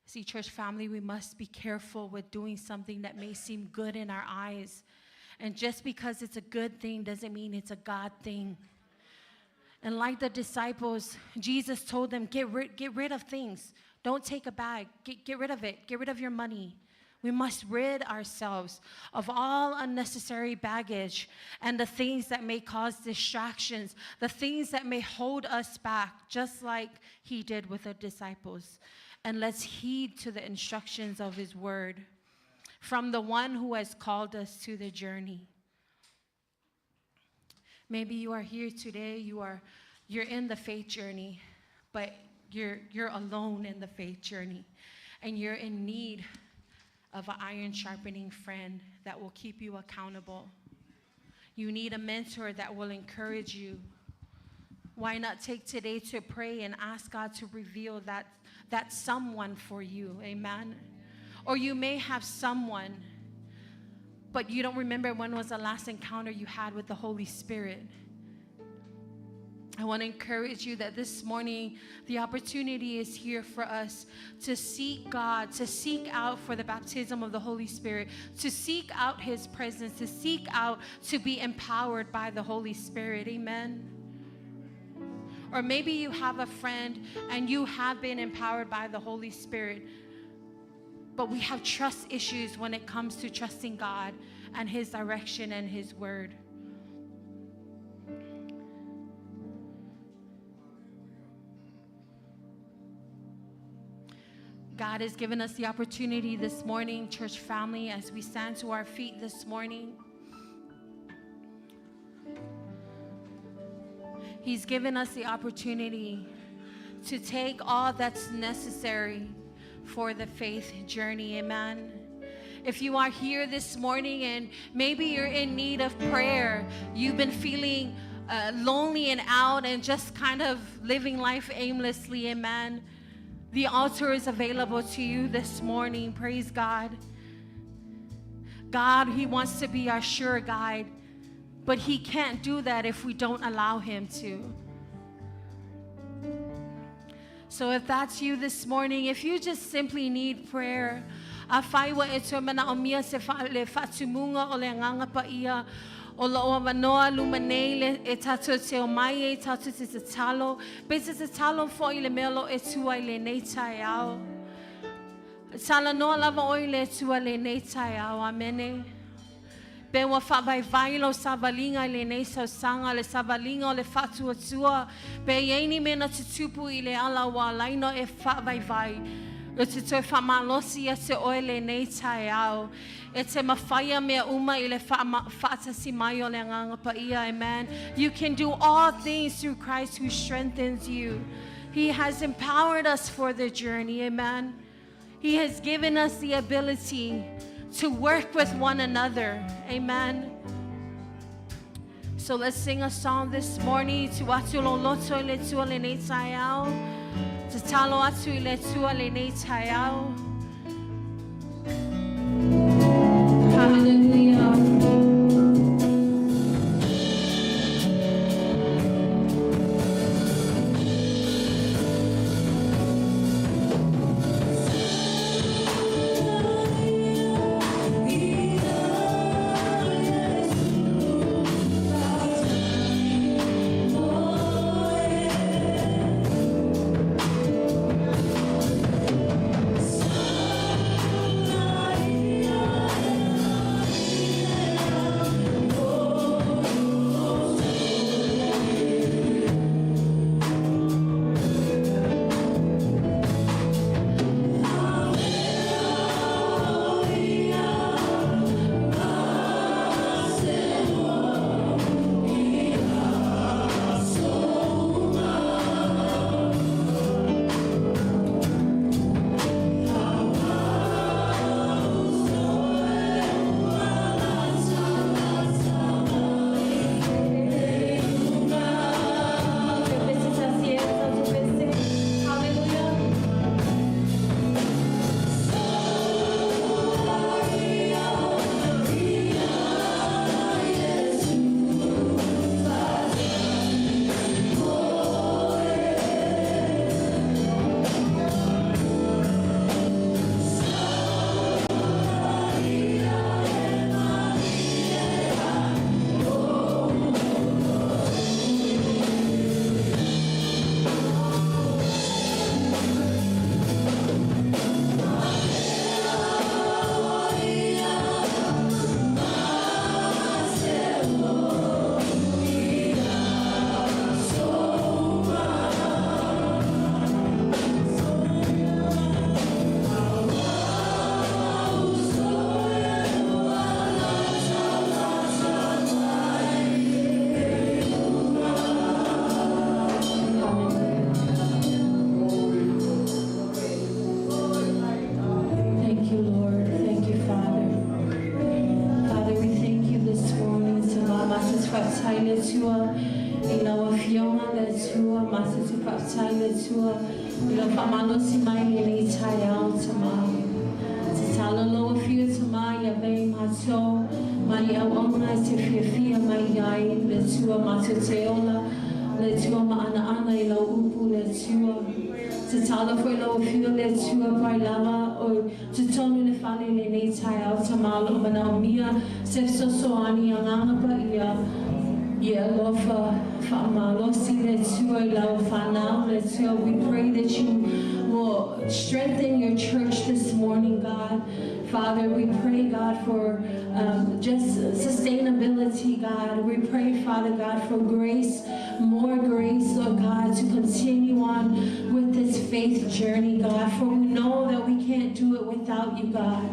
see, church family, we must be careful with doing something that may seem good in our eyes. And just because it's a good thing doesn't mean it's a God thing. And like the disciples, Jesus told them, get rid of things. Don't take a bag. Get rid of it. Get rid of your money. We must rid ourselves of all unnecessary baggage and the things that may cause distractions, the things that may hold us back, just like he did with the disciples. And let's heed to the instructions of his word from the one who has called us to the journey. Maybe you are here today, you're in the faith journey, but you're alone in the faith journey, and you're in need of an iron-sharpening friend that will keep you accountable. You need a mentor that will encourage you. Why not take today to pray and ask God to reveal that someone for you, amen? Or you may have someone, but you don't remember when was the last encounter you had with the Holy Spirit. I want to encourage you that this morning, the opportunity is here for us to seek God, to seek out for the baptism of the Holy Spirit, to seek out his presence, to seek out to be empowered by the Holy Spirit. Amen. Or maybe you have a friend and you have been empowered by the Holy Spirit, but we have trust issues when it comes to trusting God and his direction and his word. God has given us the opportunity this morning, church family, as we stand to our feet this morning. He's given us the opportunity to take all that's necessary for the faith journey, amen. If you are here this morning and maybe you're in need of prayer, you've been feeling lonely and out and just kind of living life aimlessly, amen. The altar is available to you this morning. Praise God. God, he wants to be our sure guide, but he can't do that if we don't allow him to. So if that's you this morning, if you just simply need prayer, afai wa e tue mana o mia se le whatumunga o le nganga pa ia, o la o manoa luma nei le e tātou te o mai e tātou te tatalo, pe te tatalo fo i le mea lo e tua i le nei tai ao. Talanoa lava oe i le Atua lenei taeao. Amene. Pe ua faavaivai lau savaliga i lenei sausaga, le savaliga o le faatuatua, pe i ai ni mea na tutupu i le ala ua ala ai ona e faavaivai, ou te toe faamalosi ia te oe lenei taeao, e te mafaia mea uma i le faatasi mai o le Agaga Paia. Amen. You can do all things through Christ who strengthens you. He has empowered us for the journey. Amen. He has given us the ability to work with one another. Amen. So let's sing a song this morning. Tuu atu lou loto i le Atua lenei taeao. Tatalo atu i le Atua lenei taeao. Hallelujah. Hallelujah. Thank you, Lord. Thank you, Father. Father, we thank you this morning. Tama matou te faafetai le Atua i lau afioga le Atua matou te faafetai le Atua i lau faamalosi mai lenei taeao Tama. Tatalo lau afio Tama ia avea i matou ma ni auauna e te fiafia mai i ai le Atua matou te ola le Atua ma anaana i lau upu le Atua. Tatalo foi lau afio le Atua pai lava o totonu le fale i lenei taeao Tama o lo o manaomia se fesoasoani Agaga Paia ia alofa faamalosi le Atua i lau fanau le Atua. We pray that you will strengthen your church this morning, God. Father, we pray, God, for just sustainability, God. We pray, Father God, for grace, more grace, Lord God, to continue on with this faith journey, God, for we know that we can't do it without you, God.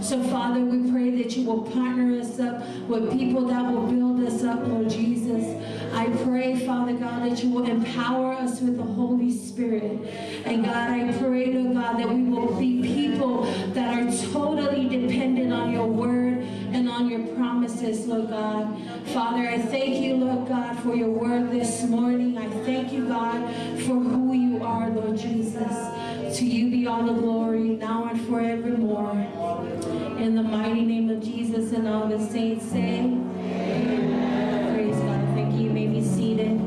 So, Father, we pray that you will partner us up with people that will build us up, Lord Jesus. I pray, Father God, that you will empower us with the Holy Spirit. And God, I pray, Lord God, that we will be people that are totally dependent on your word and on your promises, Lord God. Father, I thank you, Lord God, for your word this morning. I thank you, God, for who you are, Lord Jesus. To you be all the glory, now and forevermore. In the mighty name of Jesus, and all the saints say, Amen. Praise God. Thank you. You may be seated.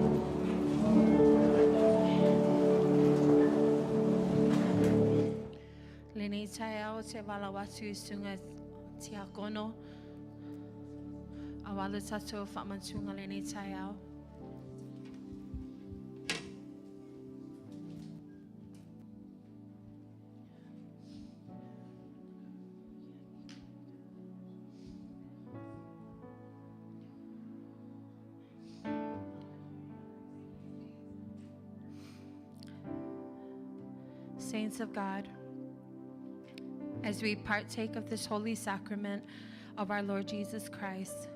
Lenei taeao te valaau atu i susuga tiakono. Aua le tatou faamantuga lenei taeao. Saints of God, as we partake of this holy sacrament of our Lord Jesus Christ,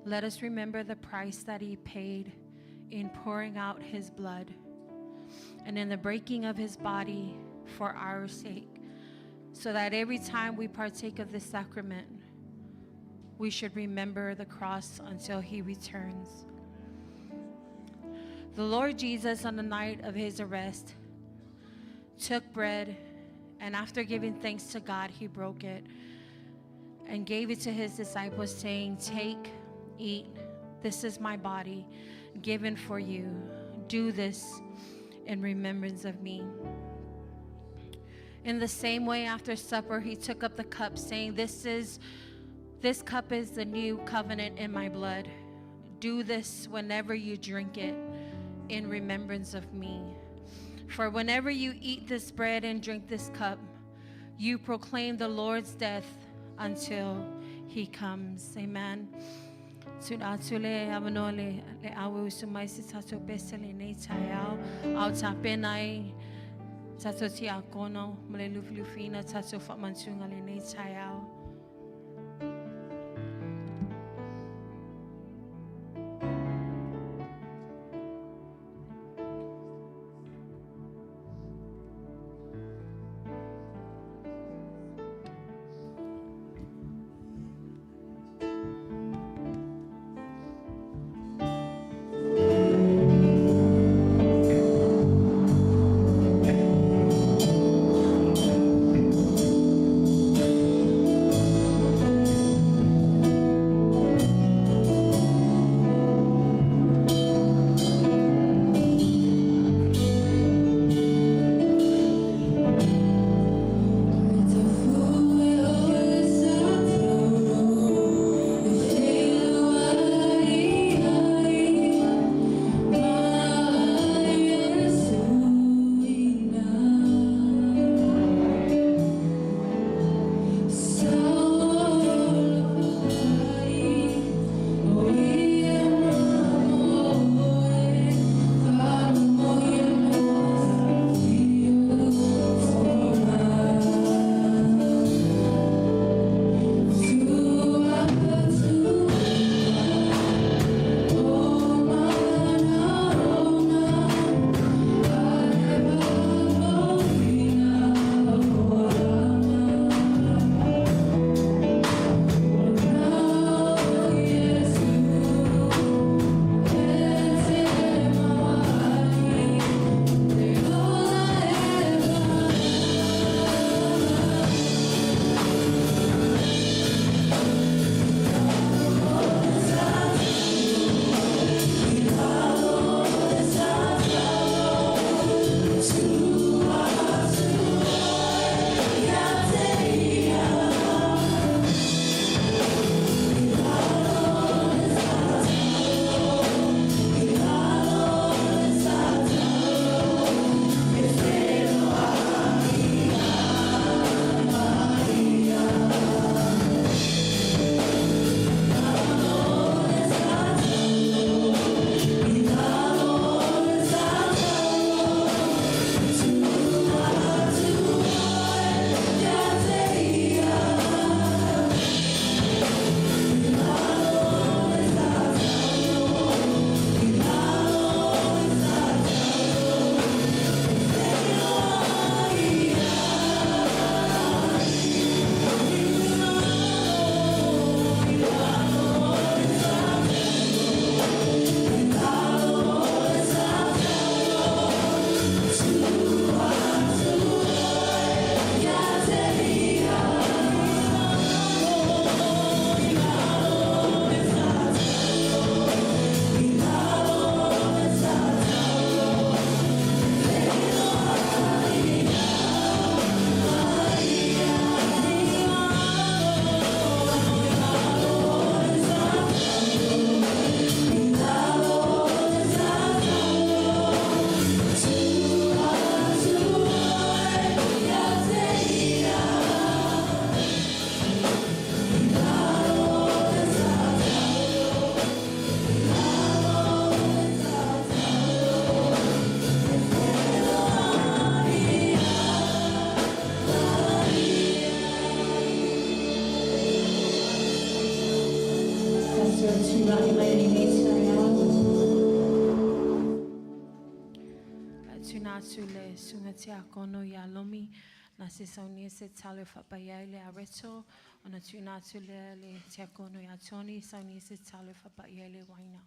let us remember the price that he paid in pouring out his blood and in the breaking of his body for our sake, so that every time we partake of this sacrament, we should remember the cross until he returns. The Lord Jesus, on the night of his arrest, took bread, and after giving thanks to God, he broke it and gave it to his disciples, saying, "Take, eat, this is my body given for you. Do this in remembrance of me." In the same way, after supper, he took up the cup, saying, This cup is the new covenant in my blood. Do this whenever you drink it in remembrance of me. For whenever you eat this bread and drink this cup, you proclaim the Lord's death until he comes. Amen. Tuna atu le avanoa le, le awe usu mai se tātou pese lenei taeao. Ao tapena ai tātou tiakono ma le lufilufiina tātou whaamantunga lenei taeao. atu le susuga tiakono ia Lomi na se saunia se tatalo e faapaia ai le areto ona tuuina atu lea le tiakono ia Tony saunia se tatalo e faapaia ai le uaina.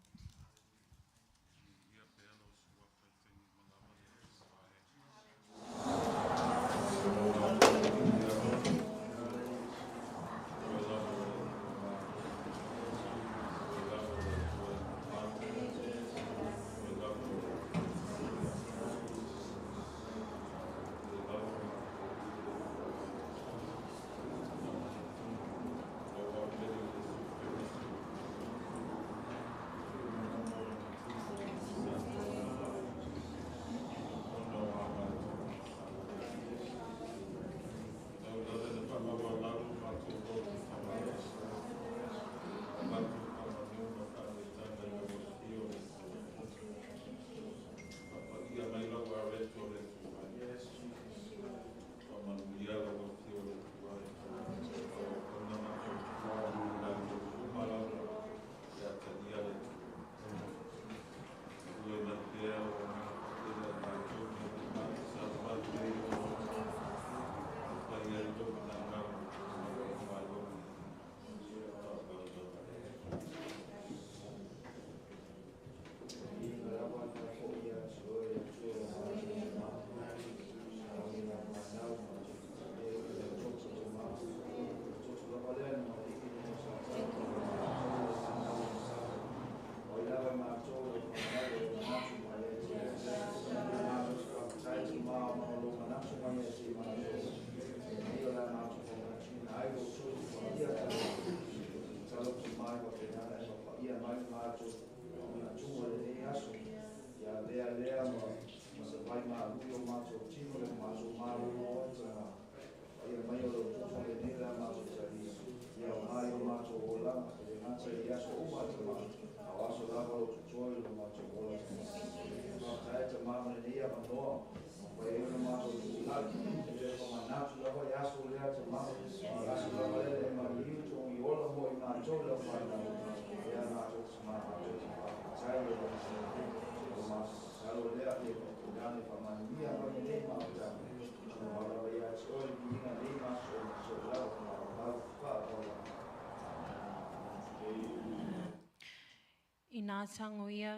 Inā tagoia,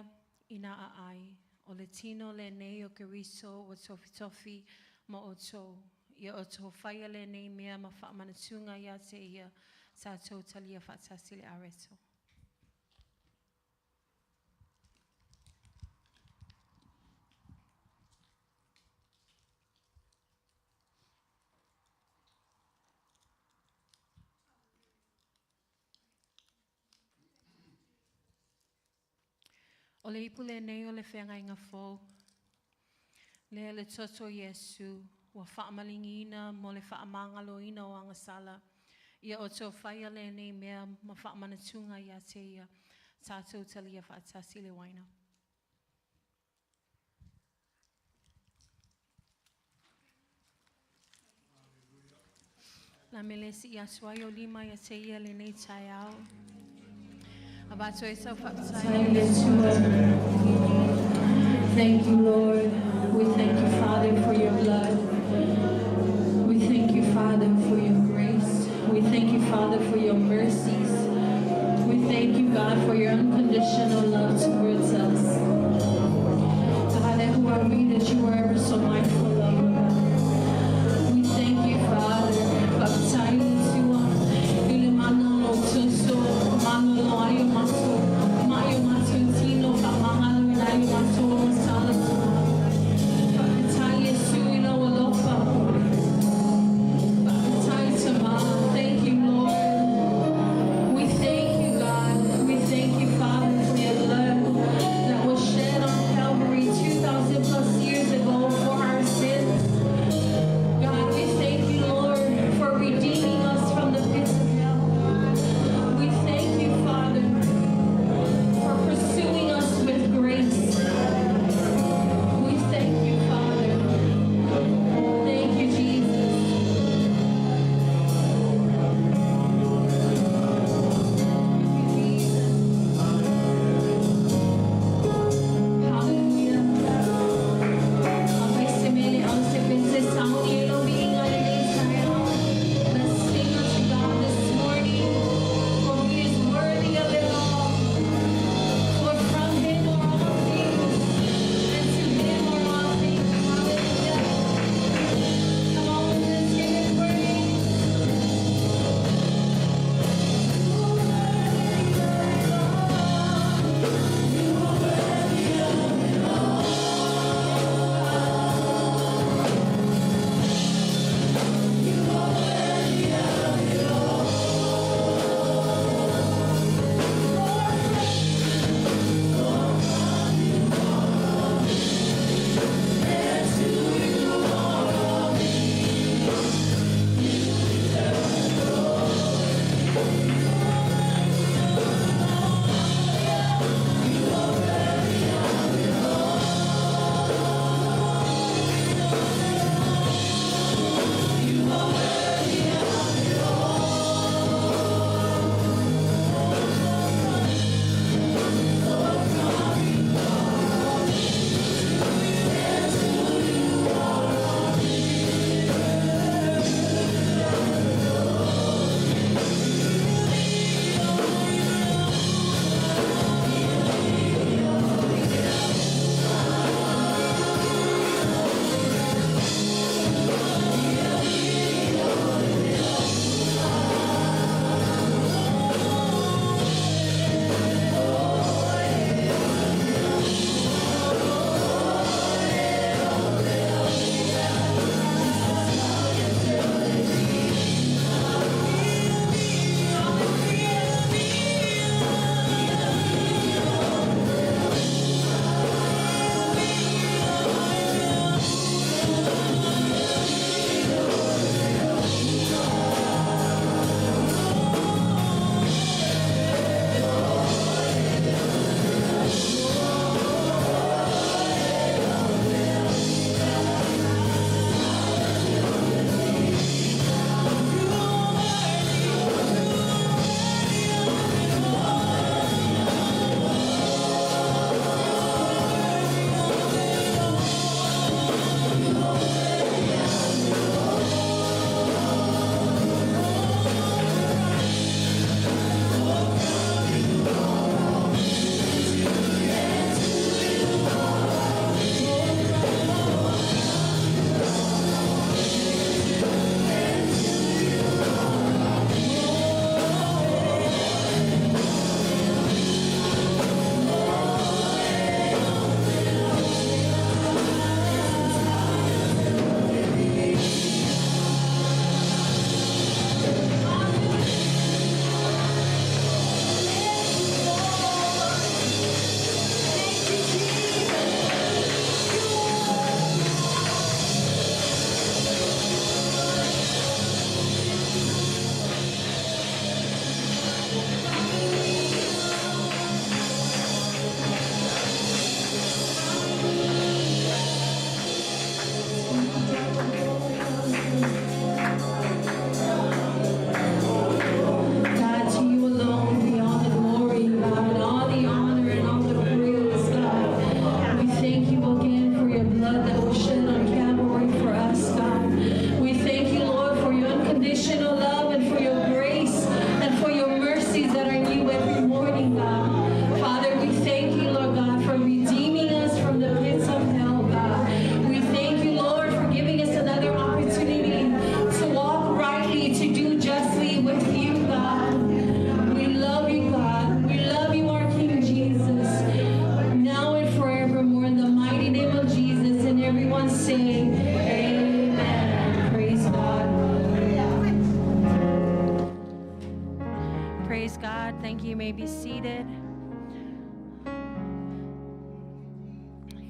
inā aai, o le tino lenei o Keriso ua tofitofi mo outou. Ia outou faia lenei mea ma faamanatuga ia te ia tatou talia faatasi le areto. O le ipu lenei o le feagaiga fou. Lea le toto o Iesu ua faamaligiina mo le faamagaloina o agasala. Ia outou faia lenei mea ma faamanatuga ia te ia tatou talia faatasi le uaina. La mele si ia sua o lima ia te ia lenei taeao. Avatu ai sau faafetai i le Atua. Thank you, Lord. We thank you, Father, for your blood. We thank you, Father, for your grace. We thank you, Father, for your mercies. We thank you, God, for your unconditional love towards us. God, who are we that you are ever so mindful of, God? We thank you, Father. Faafetai le Atua i le mana o lou toto, faamagalo ai o matou, mai o matou tino, faamagalo ai o matou agasala.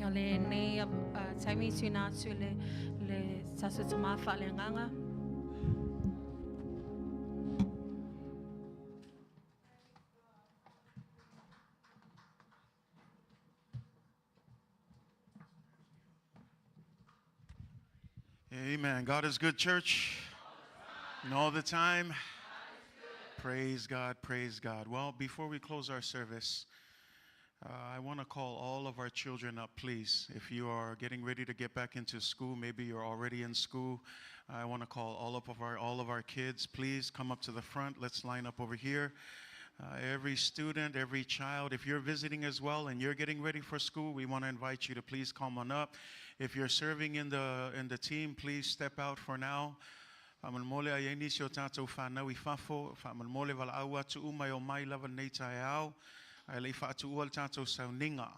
O lenei taimi tuuina atu i le, le tatou tamā faaleagaga. Amen. God is good, church. And all the time. Praise God, praise God. Well, before we close our service, I want to call all of our children up, please. If you are getting ready to get back into school, maybe you're already in school, I want to call all of our kids. Please come up to the front. Let's line up over here. Every student, every child, if you're visiting as well and you're getting ready for school, we want to invite you to please come on up. If you're serving in the team, please step out for now. Faamolemole a i ai nisi o tatou fanau i fafo, faamolemole valaau atu uma e omai lava lenei taeao, ae le i faatuua le tatou sauniga.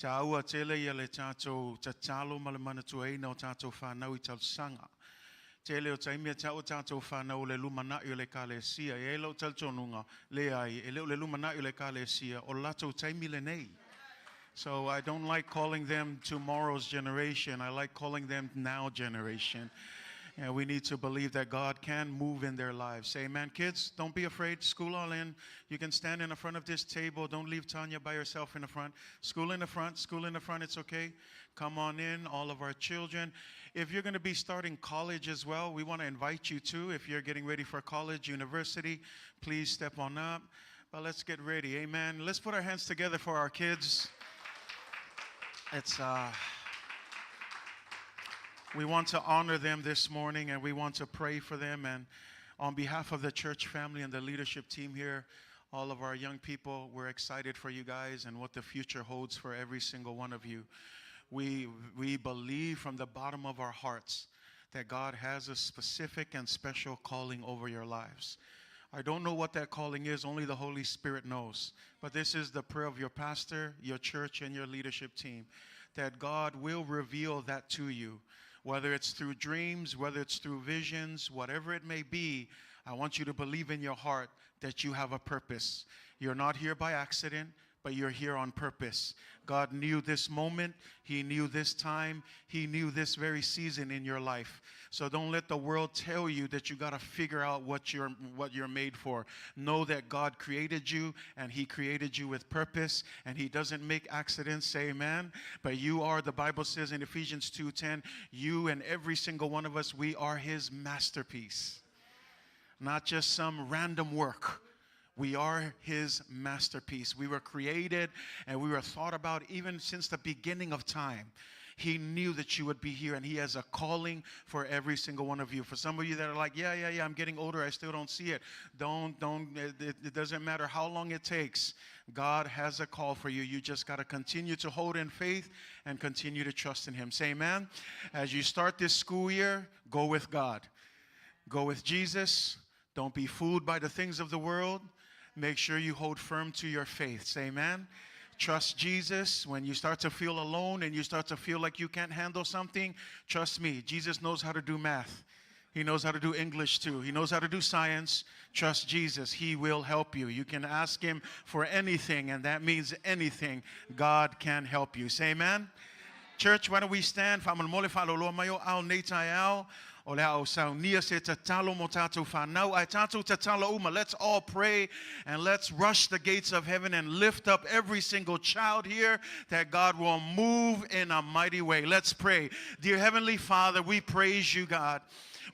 Taua tele ia le tatou tatalo ma le manatuaina o tatou fanau i talosaga. Tele o taimi e tau o tatou fanau o le lumanai o le ekalesia. E i ai lou talitonuga, leai, e le o le lumanai o le ekalesia, o le latou taimi lenei. So I don't like calling them tomorrow's generation. I like calling them now generation. And we need to believe that God can move in their lives. Say amen, kids. Don't be afraid. School all in. You can stand in the front of this table. Don't leave Tanya by herself in the front. School in the front. School in the front. It's okay. Come on in, all of our children. If you're going to be starting college as well, we want to invite you too. If you're getting ready for college, university, please step on up. But let's get ready. Amen. Let's put our hands together for our kids. It's we want to honor them this morning and we want to pray for them. And on behalf of the church family and the leadership team here, all of our young people, we're excited for you guys and what the future holds for every single one of you. We believe from the bottom of our hearts that God has a specific and special calling over your lives. I don't know what that calling is, only the Holy Spirit knows. But this is the prayer of your pastor, your church, and your leadership team, that God will reveal that to you. Whether it's through dreams, whether it's through visions, whatever it may be, I want you to believe in your heart that you have a purpose. You're not here by accident, but you're here on purpose. God knew this moment. He knew this time. He knew this very season in your life. So don't let the world tell you that you got to figure out what you're made for. Know that God created you, and He created you with purpose, and He doesn't make accidents, say amen. But you are, the Bible says in Ephesians 2:10, you and every single one of us, we are His masterpiece. Not just some random work. We are His masterpiece. We were created and we were thought about even since the beginning of time. He knew that you would be here, and He has a calling for every single one of you. For some of you that are like, yeah, yeah, yeah, I'm getting older, I still don't see it. It doesn't matter how long it takes. God has a call for you. You just got to continue to hold in faith and continue to trust in Him. Say amen. As you start this school year, go with God. Go with Jesus. Don't be fooled by the things of the world. Make sure you hold firm to your faith. Say amen. Trust Jesus. When you start to feel alone and you start to feel like you can't handle something, trust me, Jesus knows how to do math. He knows how to do English too. He knows how to do science. Trust Jesus. He will help you. You can ask Him for anything, and that means anything. God can help you. Say amen. Church, why don't we stand? Faamolemole faaaloaloa mai o ao nei taeao. O le a saunia se tatalo mo tātou whanau. Ai tātou tatalo uma. Let's all pray and let's rush the gates of heaven and lift up every single child here that God will move in a mighty way. Let's pray. Dear Heavenly Father, we praise you, God.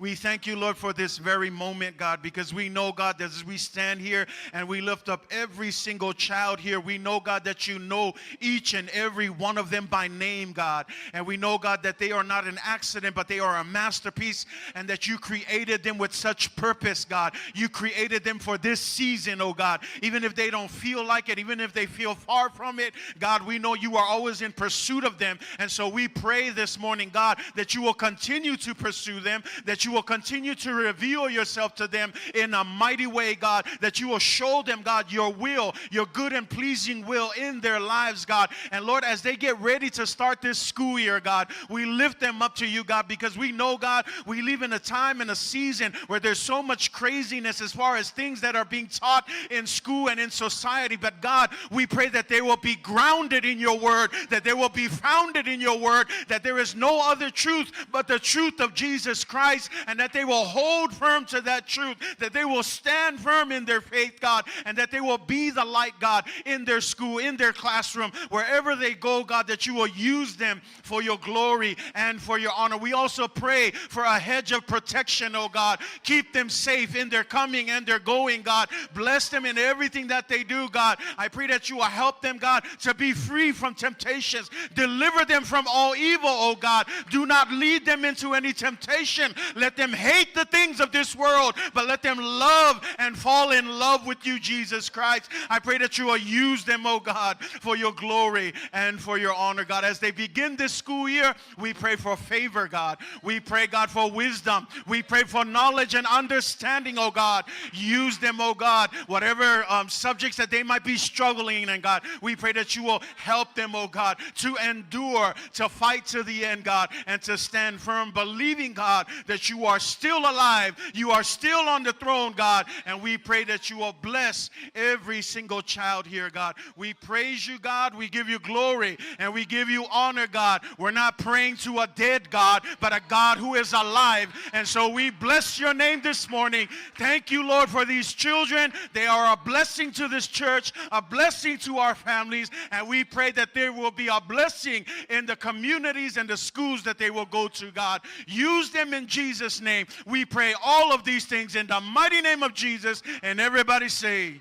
We thank you, Lord, for this very moment, God, because we know, God, that as we stand here and we lift up every single child here, we know, God, that you know each and every one of them by name, God. And we know, God, that they are not an accident, but they are a masterpiece, and that you created them with such purpose, God. You created them for this season, oh God. Even if they don't feel like it, even if they feel far from it, God, we know you are always in pursuit of them. And so we pray this morning, God, that you will continue to pursue them, that you will continue to reveal yourself to them in a mighty way, God, that you will show them, God, your will, your good and pleasing will in their lives, God. And Lord, as they get ready to start this school year, God, we lift them up to you, God, because we know, God, we We live in a time and a season where there's so much craziness as far as things that are being taught in school and in society. But God, we pray that they will be grounded in your word, that they will be founded in your word, that there is no other truth but the truth of Jesus Christ, and that they will hold firm to that truth, that they will stand firm in their faith, God, and that they will be the light, God, in their school, in their classroom, wherever they go, God, that you will use them for your glory and for your honor. We also pray for a hedge of protection, oh God. Keep them safe in their coming and their going, God. Bless them in everything that they do, God. I pray that you will help them, God, to be free from temptations. Deliver them from all evil, oh God. Do not lead them into any temptation. Let them hate the things of this world, but let them love and fall in love with you, Jesus Christ. I pray that you will use them, oh God, for your glory and for your honor, God. As they begin this school year, we pray for favor, God. We pray, God, for wisdom. We pray for knowledge and understanding, oh God. Use them, oh God. Whatever subjects that they might be struggling in, God, we pray that you will help them, oh God, to endure, to fight to the end, God, and to stand firm, believing, God, that you are still alive. You are still on the throne, God, and we pray that you will bless every single child here, God. We praise you, God. We give you glory and we give you honor, God. We're not praying to a dead God, but a God who is alive. And so we bless your name this morning. Thank you, Lord, for these children. They are a blessing to this church, a blessing to our families, and we pray that there will be a blessing in the communities and the schools that they will go to, God. Use them in Jesus' name. We pray all of these things in the mighty name of Jesus. And everybody say,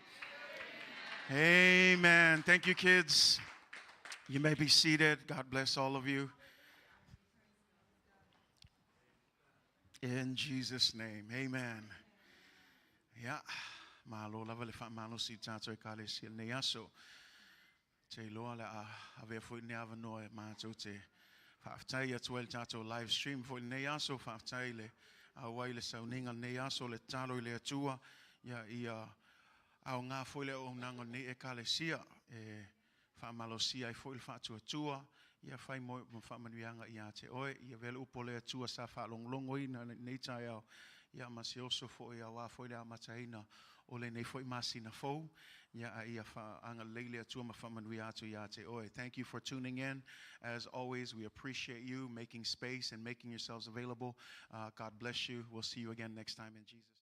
Amen. Thank you, kids. You may be seated. God bless all of you. In Jesus' name, amen. Ia, malo lava le faamalosi i tatou Ekalesia i lenei aso. Te iloa le a avea foi lenei avanoa e matou te faafetai atu ai le tatou live stream foi lenei aso, faafetai le auai i le sauniga lenei aso, le tatalo i le Atua, ia, ia aoga foi le auaunaga o lenei Ekalesia e faamalosia ai foi le faatuatua, ia fai mo ma faamanuiaga ia te oe, ia avea le upu o le Atua sa faalogologoina i lenei taeao, ia ma se oso foi aua foi le amataina o lenei foi masina fou, ia a ia faagalelei le Atua ma faamanuia atu ia te oe. Thank you for tuning in. As always, we appreciate you making space and making yourselves available. God bless you. We'll see you again next time in Jesus'